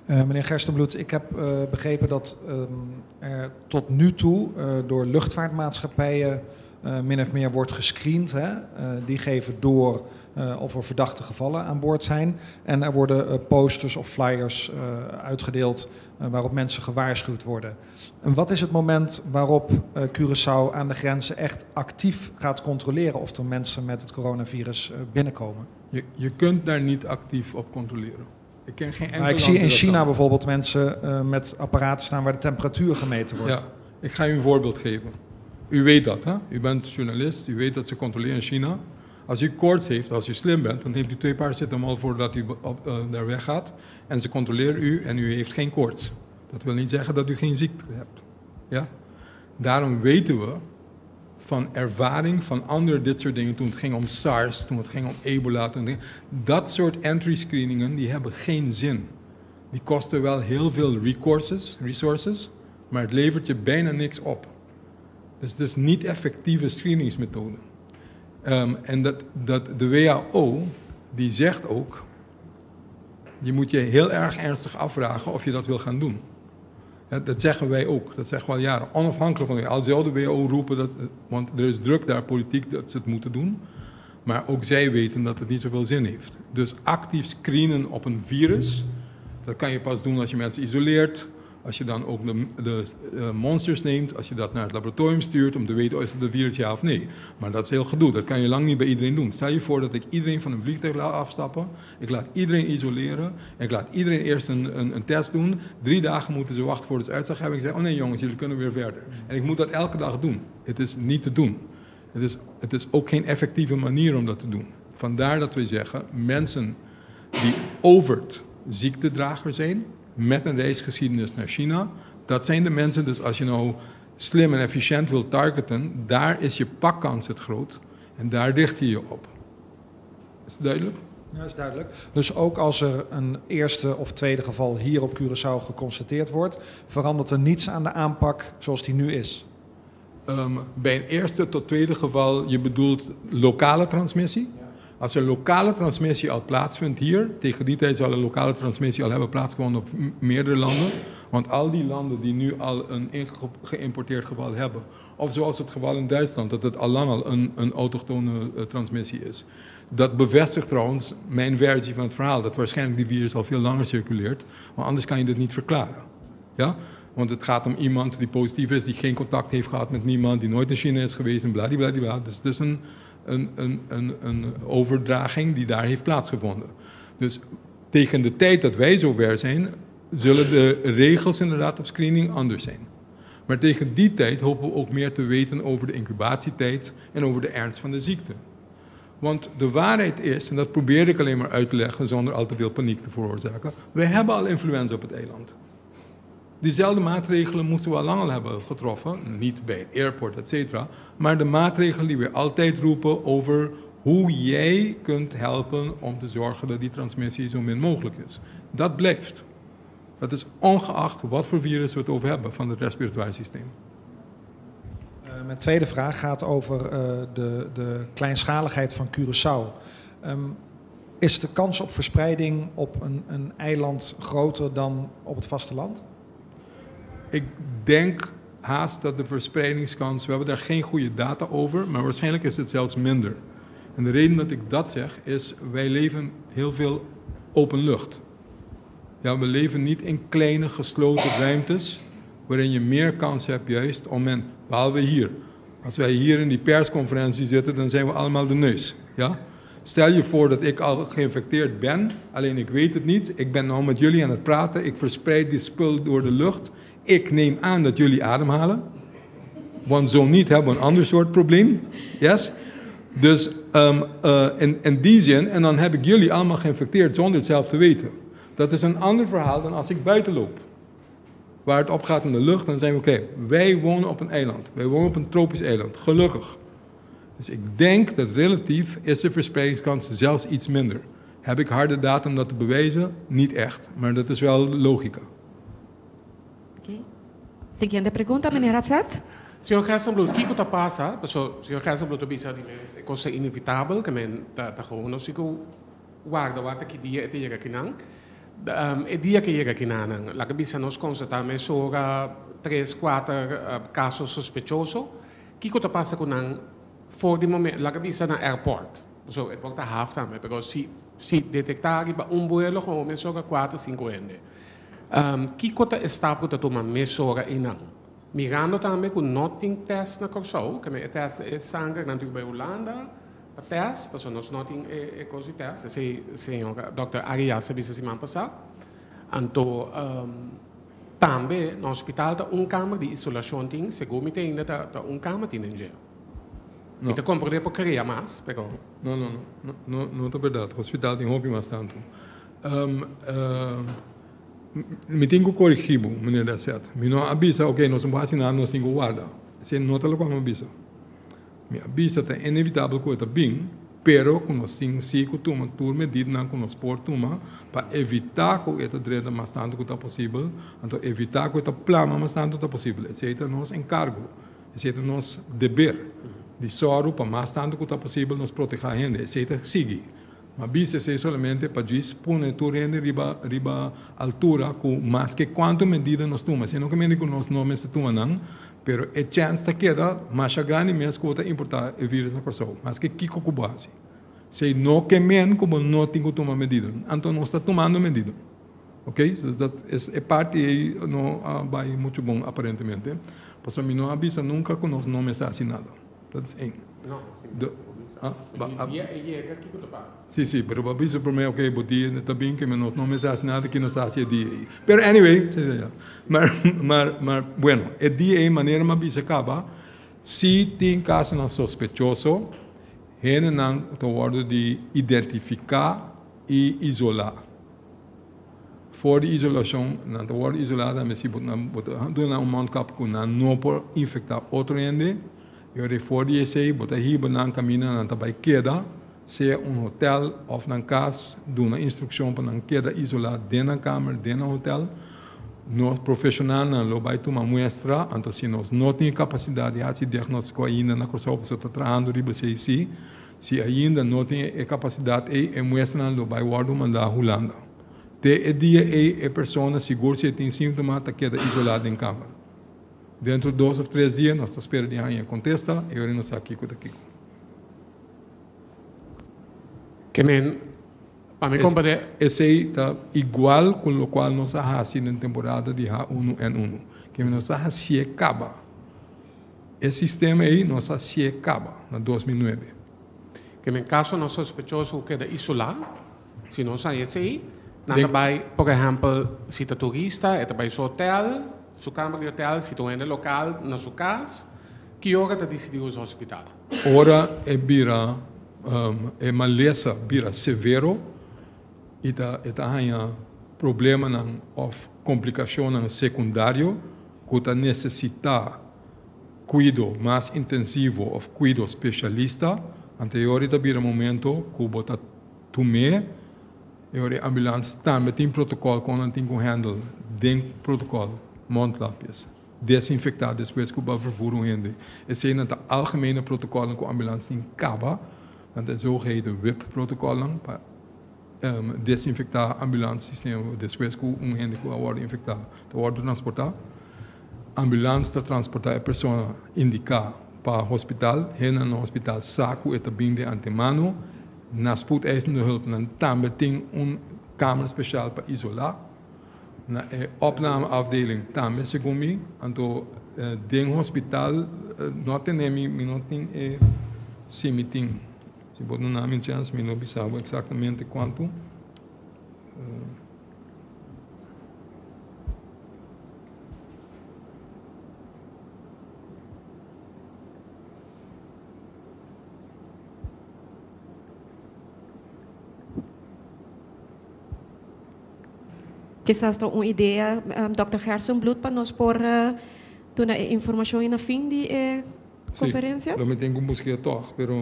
Meneer Gerstenbluth, ik heb begrepen dat er tot nu toe door luchtvaartmaatschappijen min of meer wordt gescreend. Hè? Die geven door of er verdachte gevallen aan boord zijn. En er worden posters of flyers uitgedeeld waarop mensen gewaarschuwd worden. En wat is het moment waarop Curaçao aan de grenzen echt actief gaat controleren of er mensen met het coronavirus binnenkomen? Je kunt daar niet actief op controleren. Ik ken geen enkel Maar ik zie in China bijvoorbeeld mensen met apparaten staan waar de temperatuur gemeten wordt. Ja, ik ga u een voorbeeld geven. U weet dat, hè? U bent journalist, u weet dat ze controleren in China. Als u koorts heeft, als u slim bent, dan neemt u 2 paracetamol voordat u daar weggaat. En ze controleren u en u heeft geen koorts. Dat wil niet zeggen dat u geen ziekte hebt. Ja? Daarom weten we van ervaring van anderen dit soort dingen, toen het ging om SARS, toen het ging om ebola, toen het ging, dat soort entry screeningen, die hebben geen zin. Die kosten wel heel veel resources, maar het levert je bijna niks op. Dus het is niet effectieve screeningsmethode. En dat de WHO, die zegt ook, je moet je heel erg ernstig afvragen of je dat wil gaan doen. Ja, dat zeggen wij ook, dat zeggen we al jaren. Onafhankelijk van, al zou de WHO roepen, dat, want er is druk daar politiek dat ze het moeten doen. Maar ook zij weten dat het niet zoveel zin heeft. Dus actief screenen op een virus, dat kan je pas doen als je mensen isoleert. Als je dan ook de monsters neemt, als je dat naar het laboratorium stuurt om te weten is het een virus ja of nee. Maar dat is heel gedoe, dat kan je lang niet bij iedereen doen. Stel je voor dat ik iedereen van een vliegtuig laat afstappen, ik laat iedereen isoleren, ik laat iedereen eerst een test doen. 3 dagen moeten ze wachten voordat ze uitslag hebben. Ik zeg, oh nee jongens, jullie kunnen weer verder. En ik moet dat elke dag doen. Het is niet te doen. Het is ook geen effectieve manier om dat te doen. Vandaar dat we zeggen, mensen die overt ziektedrager zijn, met een reisgeschiedenis naar China, dat zijn de mensen, dus als je nou slim en efficiënt wilt targeten, daar is je pakkans het groot en daar richt je je op. Is het duidelijk? Ja, is duidelijk. Dus ook als er een eerste of tweede geval hier op Curaçao geconstateerd wordt, verandert er niets aan de aanpak zoals die nu is? Bij een eerste tot tweede geval, je bedoelt lokale transmissie? Als er lokale transmissie al plaatsvindt hier, tegen die tijd zal er lokale transmissie al hebben plaatsgevonden op meerdere landen. Want al die landen die nu al een geïmporteerd geval hebben, of zoals het geval in Duitsland, dat het al lang al een autochtone transmissie is. Dat bevestigt trouwens mijn versie van het verhaal, dat waarschijnlijk die virus al veel langer circuleert, want anders kan je dit niet verklaren. Ja? Want het gaat om iemand die positief is, die geen contact heeft gehad met niemand, die nooit in China is geweest en bladibladibla. Dus het is een overdraging die daar heeft plaatsgevonden. Dus tegen de tijd dat wij zover zijn, zullen de regels inderdaad op screening anders zijn. Maar tegen die tijd hopen we ook meer te weten over de incubatietijd en over de ernst van de ziekte. Want de waarheid is, en dat probeerde ik alleen maar uit te leggen zonder al te veel paniek te veroorzaken, we hebben al influenza op het eiland. Diezelfde maatregelen moesten we al lang al hebben getroffen, niet bij het airport, et cetera, maar de maatregelen die we altijd roepen over hoe jij kunt helpen om te zorgen dat die transmissie zo min mogelijk is. Dat blijft. Dat is ongeacht wat voor virus we het over hebben van het respiratoire systeem. Mijn tweede vraag gaat over de kleinschaligheid van Curaçao. Is de kans op verspreiding op een eiland groter dan op het vasteland? Ik denk haast dat de verspreidingskans, we hebben daar geen goede data over, maar waarschijnlijk is het zelfs minder. En de reden dat ik dat zeg is, wij leven heel veel open lucht. Ja, we leven niet in kleine gesloten ruimtes, waarin je meer kans hebt juist om men, behalve hier. Als wij hier in die persconferentie zitten, dan zijn we allemaal de neus. Ja? Stel je voor dat ik al geïnfecteerd ben, alleen ik weet het niet. Ik ben nou met jullie aan het praten, ik verspreid die spul door de lucht. Ik neem aan dat jullie ademhalen, want zo niet hebben we een ander soort probleem. Yes? Dus in die zin, en dan heb ik jullie allemaal geïnfecteerd zonder het zelf te weten. Dat is een ander verhaal dan als ik buiten loop. Waar het op gaat in de lucht, dan zijn we oké. Wij wonen op een eiland. Wij wonen op een tropisch eiland, gelukkig. Dus ik denk dat relatief is de verspreidingskans zelfs iets minder. Heb ik harde data om dat te bewijzen? Niet echt, maar dat is wel logica. Oké. Siguiente pregunta, meneer Ratset. Señor Gerstenbluth, kiko ta pasa? So, señor Gerstenbluth a bisa di mes e kos ta inevitabel, ke men ta ta gewoon nos ku warda wak ta ki dia e ta yega kinan. E dia ke yega kinanan, laga bisa nos konstatá mesora tres, kuater kaso sospechoso. Kiko ta pasa ku nan for di momento, laga bisa na airport? So, e por ta haf tambe, pero si si detektá riba un buelo gewoon mesora kuater, sinku hende. Kiko ta e stap ku ta tuma mesora einan? Mirando tambe ku no tin tèst na Kòrsou, ke men e tèst e sanger nan tin ku bai Hulanda pa tèst, pasobra nos no tin e kos di tèst, esei señor dòkter Arias a bisa siman pasá. Anto tambe na hospital ta un kamer di isolashon tin, segun mi ta ainda ta un kamer tin den dje. Mi ta komprendé por krea mas, pero. No, no, no, no, no ta bèrdat. Hospital tin hopi mas tantu. Mi tin ku korigí bo, meneer Dasset. Mi no a bisa, oke, nos no por hasi nada, nos tin ku warda. Esei no ta lokual mi a bisa. Mi a bisa ta inevitabel ku e ta bin, pero ku nos tin si ku tuma tur medidanan ku nos por tuma pa evitá ku e ta drenta mas tantu ku ta posibel, anto evitá ku e ta plama mas tantu ku ta posibel. Esei ta nos enkargo, esei ta nos deber di sòru pa mas tantu ku ta posibel nos protehá hende. Esei ta sigui. Ma bisa esei solamente pa djis pone tur hende riba riba altura ku maske kuantu medida nos tuma, esei no ke mende ku nos no mester tuma nan, pero e chèns ta keda masha grandi mes ku bo ta importá e virus na Kòrsou, maske kiko ku bo hasi. Esei no ke men ku bo no tin ku tuma medida. Anto nos ta tumando medida. Oke, so dat es e parti ei no a bai muchu bon aparentemente, pasobra mi no a bisa nunka ku nos no mester hasi nada. Dat is één. No, si mi bo bisa. Di dia e yega, kiko ta pasa? Si, si, pero bo a bisa promé, oké, bo dia ta bin ke nos no mester hasi nada, ki nos ta hasi e dia ei. Pero anyway, si, si, ya. Maar, maar, maar, bueno, e dia ei manera mi a bisa kaba, si tin kasonan sospechoso, hendenan ta wòrdu di identifiká i isolá. For di isolashon, nan ta wòrdu isolá tambe si bo nan bo ta duna nan un mondkap ku nan no por infektá otro hende. I ora for di esei bo ta hiba nan kaminda nan ta bai keda, sea un hotel òf nan kas, duna instrukshon pa nan keda isolá den nan kamer, den nan hotel. Nos profeshonalnan lo bai tuma muestra, anto si nos no tin e kapasidat di hasi diagnóstiko ainda na Kòrsou pasobra ta trahando riba esei si, Si ainda no tin e kapasidat ei, e muestranan lo bai wòrdu mandá Hulanda. Te e dia ei e persona, sigur si e tin síntoma, ta keda isolá den kamer. Dentro dos òf tres dia nos ta spera di haña e kontesta i ora nos sa kiko ta kiko. Ke men, pa mi komprendé. Esei ta igual ku lokual nos a hasi den temporada di H1N1. Ke men nos ta hasié kaba. E sistema ei nos a hasié kaba na 2009. Ke men kaso no sospechoso ku keda isolá, si nos haña esei, nan ta bai, por ehèmpel, si ta turista, e ta bai su hotel, su kamber di hotel, si ta un hende lokal na su kas, ki ora ta disidí usa hospital? Ora e bira e malesa bira severo i ta e ta haña problemanan òf komplikashonnan sekundario ku ta nesesitá kuido mas intensivo òf kuido spesialista, anto e ora ta bira momento ku bo ta tum'é. E ora e ambulans tambe tin protokòl kon nan tin ku handle den protokòl, mondkapjes, desinfektá despues ku bo a vervoer un hende. Eseinan ta algemene protokòlnan ku ambulans tin kaba. Nan ta e zogeheten WIP-protokolnan pa desinfektá ambulans sistema despues ku un hende ku a wòrdu infektá ta wòrdu transportá. Ambulans ta transportá e persona indiká pa hospital. Hendenan na hospital sa ku e ta bin di antemano. Na spoedeisende hulp nan tambe tin un kamer spesial pa isolá. Na e opnameafdeling tambe segun mi. Anto den hospital no a tene mi, mi no tin e, si mi tin, si bo duna mi un chèns mi lo bisa bo eksaktamente kuantu. Kisas ta un idea, Dòkter Gerstenbluth, pa nos por duna e informashon na fin di e konferensia? Sí, lo mi tin ku busk'é tòg, pero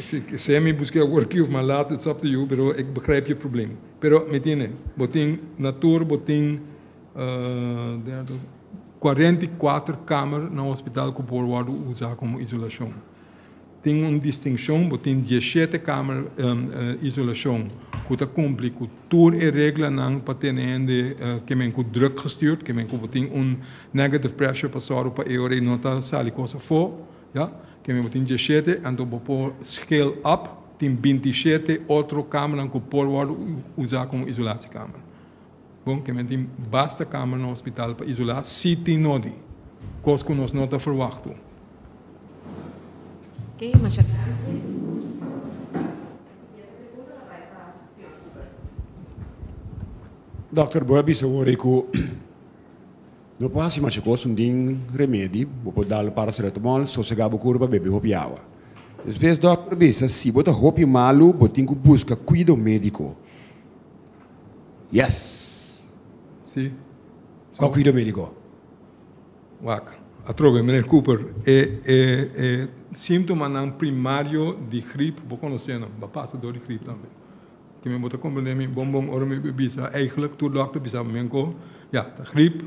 si sea mi busk'é awor aki òf mas laat, it's up to you, pero ik begrijp je probleem. Pero mi tine, bo tin na tur bo tin 44 kamer na hospital ku por wòrdu usá komo isolashon. Tin un distinshon, bo tin 17 kamer isolashon ku ta kumpli ku tur e reglanan pa tene hende ke men ku druk gestuurd, ke men ku bo tin un negative pressure pa sòru pa e ora ei no ta sali kos afó, ya. Ke men bo tin 17, anto bo por scale up, tin 27 otro kamernan ku por wòrdu usá komo isolatiekamer. Bon, ke men tin basta kamer na hospital pa isolá si tin nodi, kos ku nos no ta ferwachtu. Oké, masha danki. Siguiente pregunta ta bai pa señor Cooper. Dòkter, bo a bisa wor ei ku no por hasi masha kos un tin remedi, bo por dal paracetamol, sosegá bo kurpa, bebe hopi awa. Despues dòkter a bisa si bo ta hopi malu bo tin ku buska kuido médiko. Yes! Si. Kua kuido médiko? Wak, atrobe, meneer Cooper, e e e síntomanan primario di grip bo konosé nan, bo a pasa dor di grip tambe. Kimen bo ta komprendé mi bon bon ora mi bisa eigenlijk tur dòkter bisa bo menko, ya, ta grip,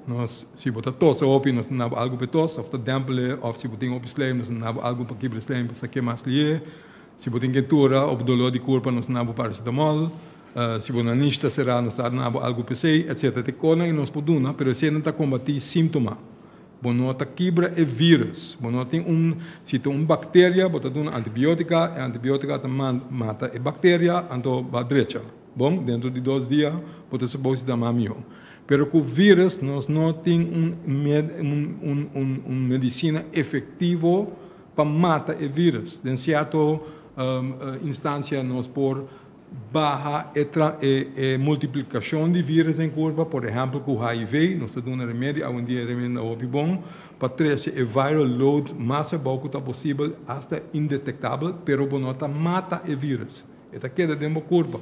nos si bo ta tosa hopi nos ta nabo algu pa e tos òf ta dèmpel òf si bo tin hopi slijm nos ta nabo algu pa kibra e slijm pa sak'é mas lié. Si bo tin kentura of dolor di kurpa nos ta nabo paracetamol, si bo nanish ta será nos ta nabo algu p'esei, etc. Te konan i nos por duna, pero esei nan ta kombatí síntoma. Bo no ta kibra e vírus. Bo no tin un, si ta un bakteria bo ta duna antibiótika, e antibiótika ta mata e bakteria, anto bo a drecha. Bon, dentro di dos dia bo ta supos di ta mas mihó. Pero ku vírus nos no tin un un medisina efektivo pa mata e virus. Den sierto instancia nos por baha e multiplicacion di virus den curpa, por ehempel cu HIV, nos ta duna remedi, awendia e remedi ta hopi bon pa trece e viral load mas abao cu ta posibel, hasta indetectabel, pero bo no ta mata e virus, e ta keda den bo curpa.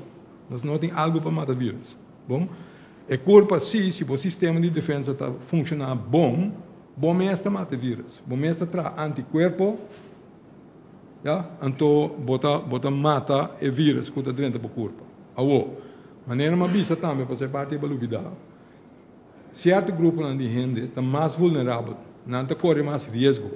Nos no tin algo pa mata virus. Bon, e curpa si, si bo sistema di defensa ta funciona bon, Bo mes ta mata e virus. Bo mes ta traha anticuerpo, ya, anto bo ta bo ta mata e virus cu ta drenta bo curpa. Awo, manera mi a bisa tambe pasobra e parti e bo lubida, cierto gruponan di hende ta mas vulnerabel, nan ta core mas riesgo.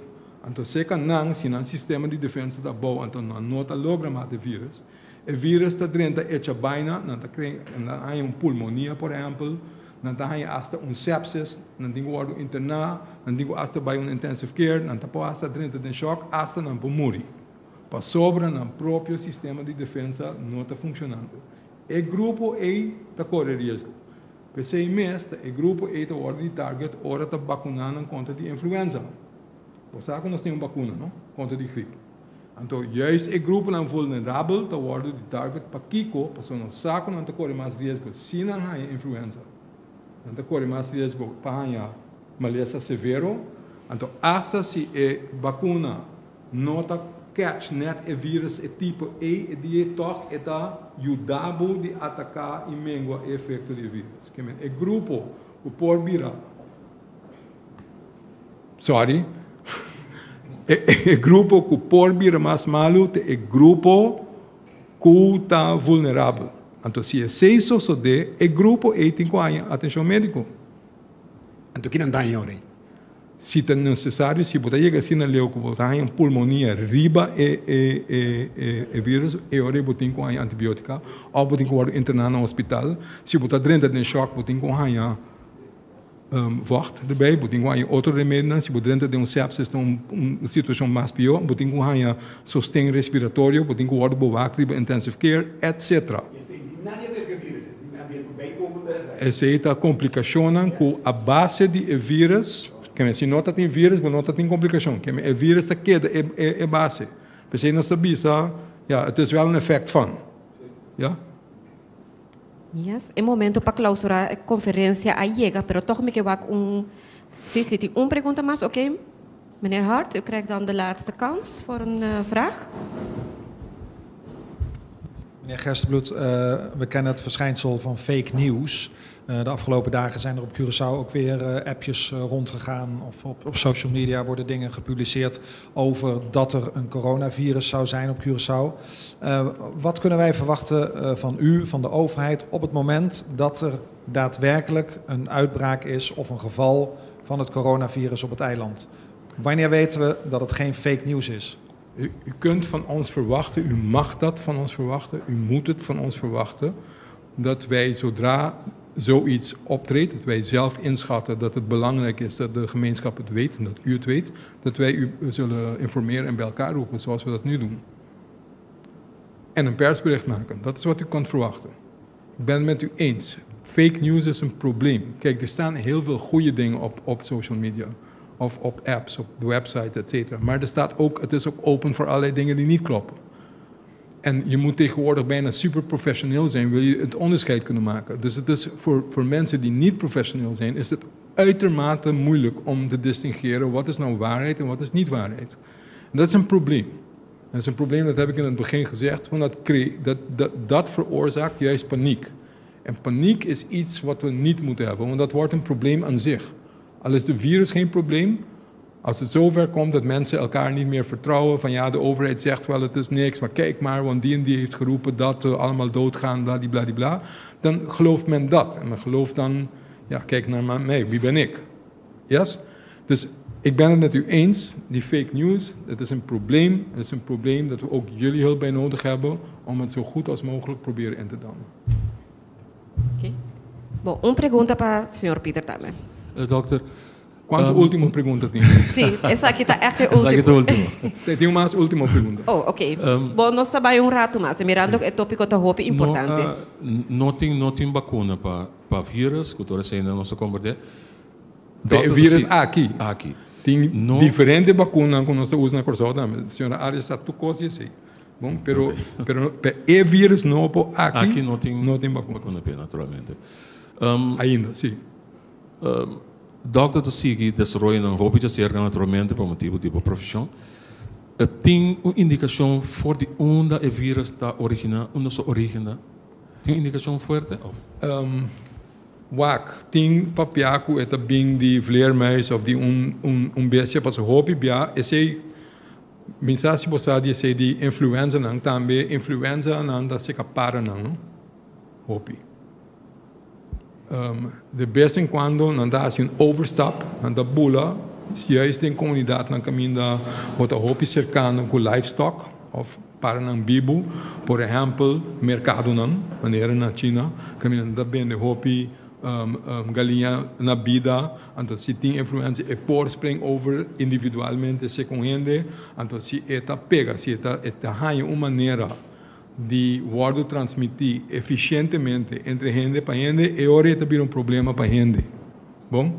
Anto seca nan, si nan sistema di defensa ta abou, anto nan no ta logra mata e virus. E virus ta drenta echa baina, nan ta cre nan haña un pulmonia por ehempel, Nan ta haña asta un sepsis, nan tin ku wòrdu interná, nan tin ku asta bai un intensive care, nan ta por asta drenta den shòk, asta nan por muri. Pasobra nan propio sistema di defensa no ta funshonando. E grupo ei ta kore riesgo. P'esei mes ta e grupo ei ta wòrdu di target ora ta bakuná nan kontra di influenza. Bo sa ku nos tin un bakuna, no? Kontra di grip. Anto juist e gruponan vulnerabel ta wordo di target. Pakiko? Pasobra nos sa ku nan ta kore mas riesgo si nan haña influenza. Nan ta kore mas riesgo pa haña malesa severo. Anto asta si e bakuna no ta catch net e virus e tipo ei, e dia ei tòg e ta yuda bo di ataká i mengua e efekto di e virus. Ke men e grupo ku por bira, sorry, e grupo ku por bira mas malu ta e grupo ku ta vulnerabel. Anto si esei sosodé, e grupo ei tin ku haña atenshon médiko. Anto kinan ta haña ora ei? Si ta nesesario, si bo ta yega asina leu ku bo ta haña un pulmonia riba e e e virus, e ora ei bo tin ku haña antibiótika òf bo tin ku wòrdu interná na hospital. Si bo ta drenta den shòk, bo tin ku haña Vocht erbij, bo tin ku haña otro remedinan, si bo drenta den un sepsis ta un situashon mas pió, bo tin ku haña sosten respiratorio, bo tin ku wòrdu bewak riba intensive care, etc. Esei ta komplikashonnan ku a base di e virus, keme si no ta tin virus bo no ta tin komplikashon, keme e virus ta keda e base. P'esei nos ta bisa, ya, het is wel een effect van, ya. Yes, e momento pa clausura e conferencia a yega, pero toch mi ke wak un, si, si tin un pregunta mas, oké. Meneer Hart, u krijgt dan de laatste kans voor een vraag. Meneer Gerstenbluth, we kennen het verschijnsel van fake news. De afgelopen dagen zijn er op Curaçao ook weer appjes rondgegaan of op social media worden dingen gepubliceerd over dat er een coronavirus zou zijn op Curaçao. Wat kunnen wij verwachten van u, van de overheid, op het moment dat er daadwerkelijk een uitbraak is of een geval van het coronavirus op het eiland? Wanneer weten we dat het geen fake news is? U, u kunt van ons verwachten, u mag dat van ons verwachten, u moet het van ons verwachten, dat wij zodra zoiets optreedt, dat wij zelf inschatten dat het belangrijk is dat de gemeenschap het weet en dat u het weet, dat wij u zullen informeren en bij elkaar roepen zoals we dat nu doen. En een persbericht maken. Dat is wat u kunt verwachten. Ik ben het met u eens. Fake news is een probleem. Kijk, er staan heel veel goede dingen op social media. Of op apps, op de website, et cetera. Maar er staat ook, het is ook open voor allerlei dingen die niet kloppen. En je moet tegenwoordig bijna super professioneel zijn, wil je het onderscheid kunnen maken. Dus het is voor mensen die niet professioneel zijn, is het uitermate moeilijk om te distingueren wat is nou waarheid en wat is niet waarheid. En dat is een probleem. Dat is een probleem, dat heb ik in het begin gezegd, want dat veroorzaakt juist paniek. En paniek is iets wat we niet moeten hebben, want dat wordt een probleem aan zich. Al is de virus geen probleem, als het zover komt dat mensen elkaar niet meer vertrouwen, van ja, de overheid zegt wel het is niks, maar kijk maar, want die en die heeft geroepen dat we allemaal doodgaan, bladibladibla, dan gelooft men dat. En men gelooft dan, ja, kijk naar mij, wie ben ik? Yes? Dus ik ben het met u eens, die fake news, het is een probleem. Het is een probleem dat we ook jullie hulp bij nodig hebben om het zo goed als mogelijk proberen in te dammen. Oké. Bon, un pregunta pa señor Pieter tambe. Dokter. Cuanto ultimo pregunta tin? Sí, esaki ta echt e ultimo. Esaki ta e ultimo. Tin un mas ultimo pregunta. Oh, oké. Bon, nos ta bai un rato mas, mirando cu e topico ta hopi importante. No, no tin vacuna pa virus, cu tur esei nos ta comprende. Pa e virus aki. Aki. Tin diferente vacunanan cu nos ta usa na Corsou tambe. Señora Arias sa tur cos di esei. Bon, pero, pero pa e virus nobo aki, Aki no tin, no tin vacuna. Vacuna p'e, naturalmente. Ainda, si. Dokter ta sigui desaroyonan hopi djaserka naturalmente pa motibu di bo profeshon. Tin un indikashon for di unda e virus ta originá, unda su origen ta? Tin un indikashon fuerte òf? Wak, tin papia ku e ta bin di vleermuis òf di un un bestia pasobra hopi bia esei mi sa si bo sa di esei di influenzanan tambe influenzanan ta seka paranan no hopi. De bes en cuando nan ta haci un overstap, nan ta bula juist den comunidadnan caminda bo ta hopi cercano cu livestock of paranan bibu, por ehempel mercadonan manera na China caminda nan ta bende hopi galiña na bida, anto si tin influencia e por spring over individualmente segun hende, anto si e ta pega, si e ta haña un manera di wòrdu transmití efisientemente entre hende pa hende, e ora ei ta bira un problema pa hende. Bon,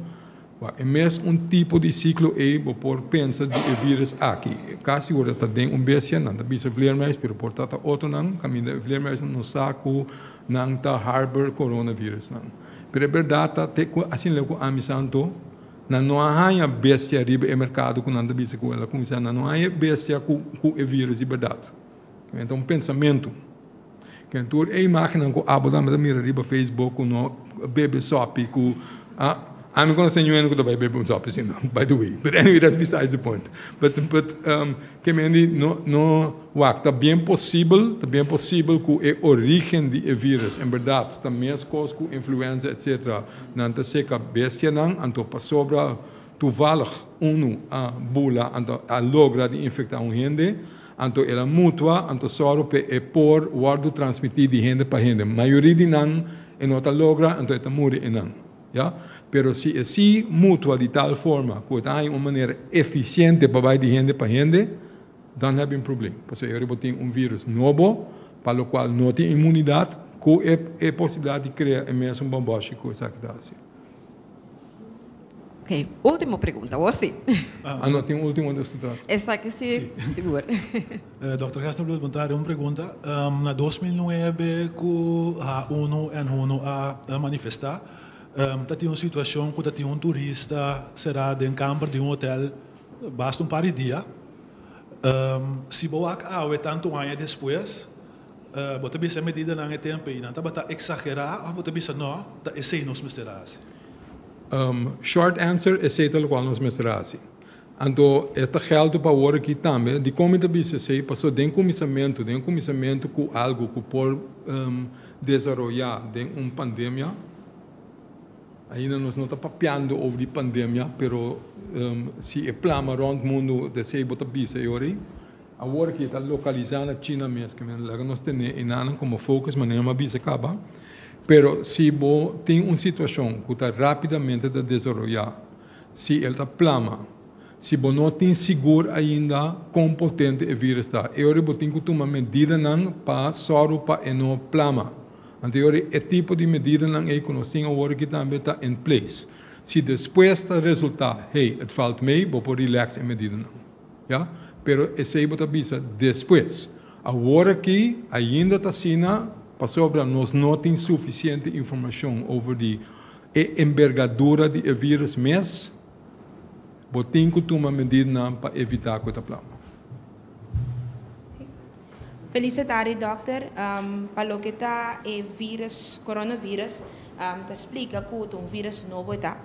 wak, e mes un tipo di siklo ei bo por pensa di e vírus aki. Kasi ora ta den un bestia, nan ta bisa vleermuis, pero por ta ta otronan, kaminda e vleermuisnan no sa ku nan ta harbor coronavirusnan. Pero e bèrdat ta te ku asina leu ku ami sa anto, nan no a haña bestia riba e merkado ku nan ta bisa ku el a kuminsá, nan no a haña bestia ku ku e vírus di bèrdat. Ta un pensamentu. Ken tur e imágennan ku abo tambe ta mira riba Facebook ku no bebe sòpi ku a ami konosé niun hende ku ta bai bebe un sòpi asina by the way but anyway that's besides the point but but ke men di no no wak ta bien posibel ta bien posibel ku e origen di e virus en bèrdat ta meskos ku influenza etcetera nan ta seka bestianan anto pasobra toevallig unu a bula anto a logra di infektá un hende. Anto el a mutua, anto sòru p'e e por wòrdu transmití di hende pa hende. Mayoria di nan e no ta logra, anto e ta muri einan. Ya. Pero si e sí mutua di tal forma ku e ta haña un manera efisiente pa bai di hende pa hende, dan heb je un probleem. Pasobra e ora bo tin un vírus nobo, pa lokual no tin inmunidat, ku e e posibilidat di krea e mesun bòmbòshi ku esaki ta hasi. Ok, último pregunta, awor sí. Ah, no, tin un último dus atrás. Esaki sí, sigur. Dòkter Gerstenbluth, bon tarde. Un pregunta. Na 2009 ku H1N1 a manifestá, ta tin un situashon ku ta tin un turista será den kamber di un hotel basta un par di dia. Si bo wak awe tantu aña despues, Bo ta bisa e medidanan e tempu ei nan tabata eksagerá òf bo ta bisa nò, ta esei nos mester a hasi? Short answer, esei ta lokual nos mester a hasi. Anto e ta gèldu pa awor aki tambe. Dikon mi ta bisa esei? Pasobra den kuminsamentu, den kuminsamentu ku algu ku por desaroyá den un pandemia, ainda nos no ta papiando over di pandemia, pero si e plama rònt mundu, esei bo ta bisa e ora ei. Awor ki e ta lokalisá na China mes, ke men laga nos tene enanan komo focus manera mi a bisa kaba. Pero si bo tin un situashon ku ta rápidamente ta desaroyá, si el ta plama, si bo no tin sigur ainda kon potente e vírus ta, e ora bo tin ku tuma medidanan pa sòru pa e no plama. Anto e ora e tipo di medidanan ei ku nos tin awor aki tambe ta in place. Si despues ta resultá, hey, het valt mee, bo por relax e medidanan. Ya, pero esei bo ta bisa despues. Awor aki ainda ta asina pasobra nos no tin sufisiente informashon over di e embergadura di e virus mes. Bo tin ku tuma medidanan pa evitá ku e ta plama. Feliz tardi dokter. Pa loke ta e virus coronavirus ta splika ku ta un virus nobo e ta.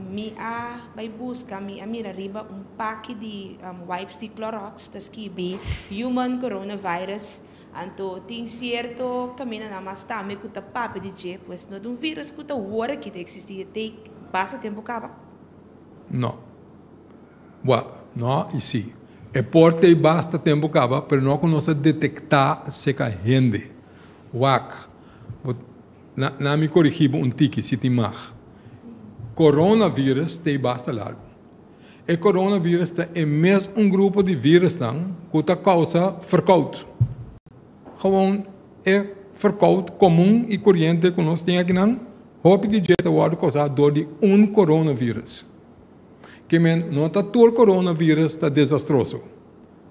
Mi a bai buska mi a mira riba un paki di wipes di Clorox ta skibi human coronavirus anto tin sierto kamindanan mas tambe ku ta papia di dje pues no ta un virus ku ta wor aki ta eksistí e ta basta tempu kaba. No. Well, no y si. E por tei basta tempo caba, pero no cu nos a detecta seca hende. Wak, bo, na, na mi corigi bo un tiki, si tin mag. Coronavirus tei basta largo. E coronavirus ta e mes un grupo di virusnan cu ta causa verkoud. Gewoon e verkoud comun y coriente cu nos tin akinan, hopi di dje ta wordo causa door di un coronavirus. Ke men, no ta tur coronavirus ta desastroso.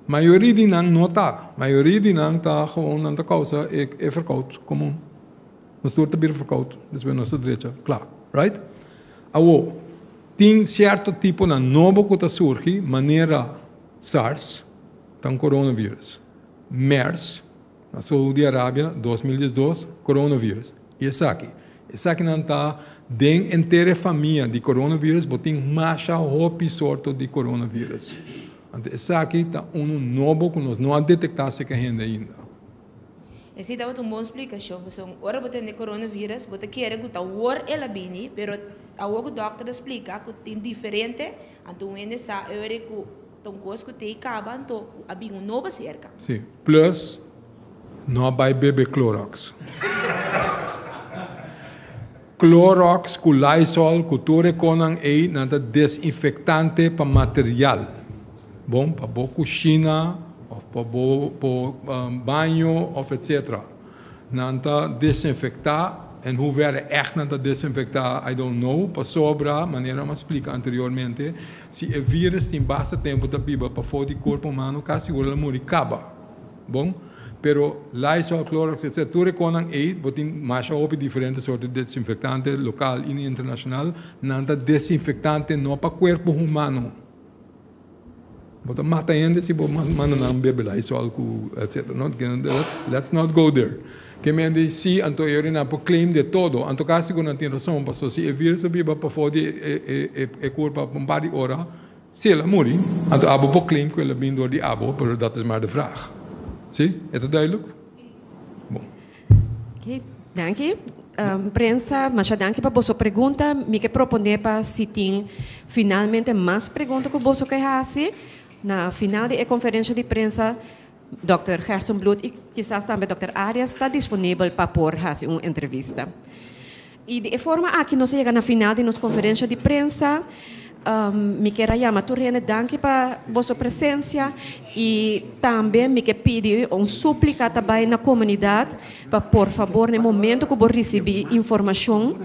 Mayoria di nan no ta. Mayoria di nan ta gewoon nan ta causa e e verkoud comun. Nos tur ta bira verkoud, despues nos ta drecha, kla. Right? Awo, tin cierto tiponan nobo cu ta surgi, manera SARS, ta un coronavirus. MERS, Na Saudi Arabia, 2012, coronavirus. Y esaki? Esakinan ta den enter e famia di coronavirus, bo tin masha hopi sorto di coronavirus. Anto esaki ta unu nobo cu nos no a detecta cerca hende ainda. Esei tabata un bon splikashon, pasobra ora bo tende coronavirus bo ta kere ku ta awor el a bini, pero awor ku dòkter ta splika ku tin diferente, anto un hende sa e ora ku Ta un kos ku tei kaba anto ku a bin un nobo serka. Sí, plus no a bai bebe Clorox. Clorox ku Lysol ku tur e konan ei nan ta desinfektante pa material. Bon, pa bo kushina òf pa bo bo baño òf etsetera. Nan ta desinfecta, en hoeverre echt nan ta desinfecta I don't know, pasobra manera mi a splica anteriormente, si e virus tin basta tempo ta biba pafo di cuerpo humano casi ora lo muri caba. Bon? Pero Lysol, Clorox, etc. Tur e kosnan ei, bo tin masha hopi diferente sorto di desinfektante lokal i internashonal, nan ta desinfektante no pa kuerpo humano. Bo ta mata hende si bo manda nan bebe Lysol ku etc. No, let's not go there. Ke men di si, anto e nan por claim de todo. Anto kasi ku nan tin rason, paso si e virus a biba pafó di e kurpa pa un par di ora, si el a muri, anto abo por claim ku el a bin dor di abo, pero dat is maar de vraag. Si? E ta duidelijk? Bon. Ok, danki. Prensa, masha danki pa boso pregunta. Mi ke proponé pa si tin finalmente mas pregunta ku boso ke hasi, na final di e konferensha di prensa, Dòkter Gerstenbluth i kisas tambe Dòkter Arias ta disponibel pa por hasi un entrevista. I di e forma aki nos a yega na final di nos konferensha di prensa. Mi kier a yama tur hende danki pa boso presensia i tambe mi ke pidi un súplika ta bai na komunidat pa por fabor na e momento ku bo risibí informashon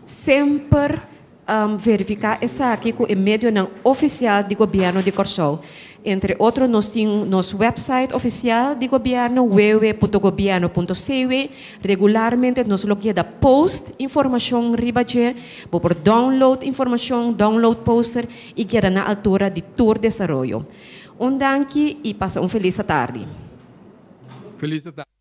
semper verifiká esaki ku e medionan ofisial di gobièrnu di Kòrsou. Entre otro nos tin nos website ofisial di gobièrnu www.gobierno.cw. Regularmente nos lo keda post informashon riba dje. Bo por download informashon, download poster i keda na altura di tur desaroyo. Un danki i pasa un felis atardi. Felis atardi.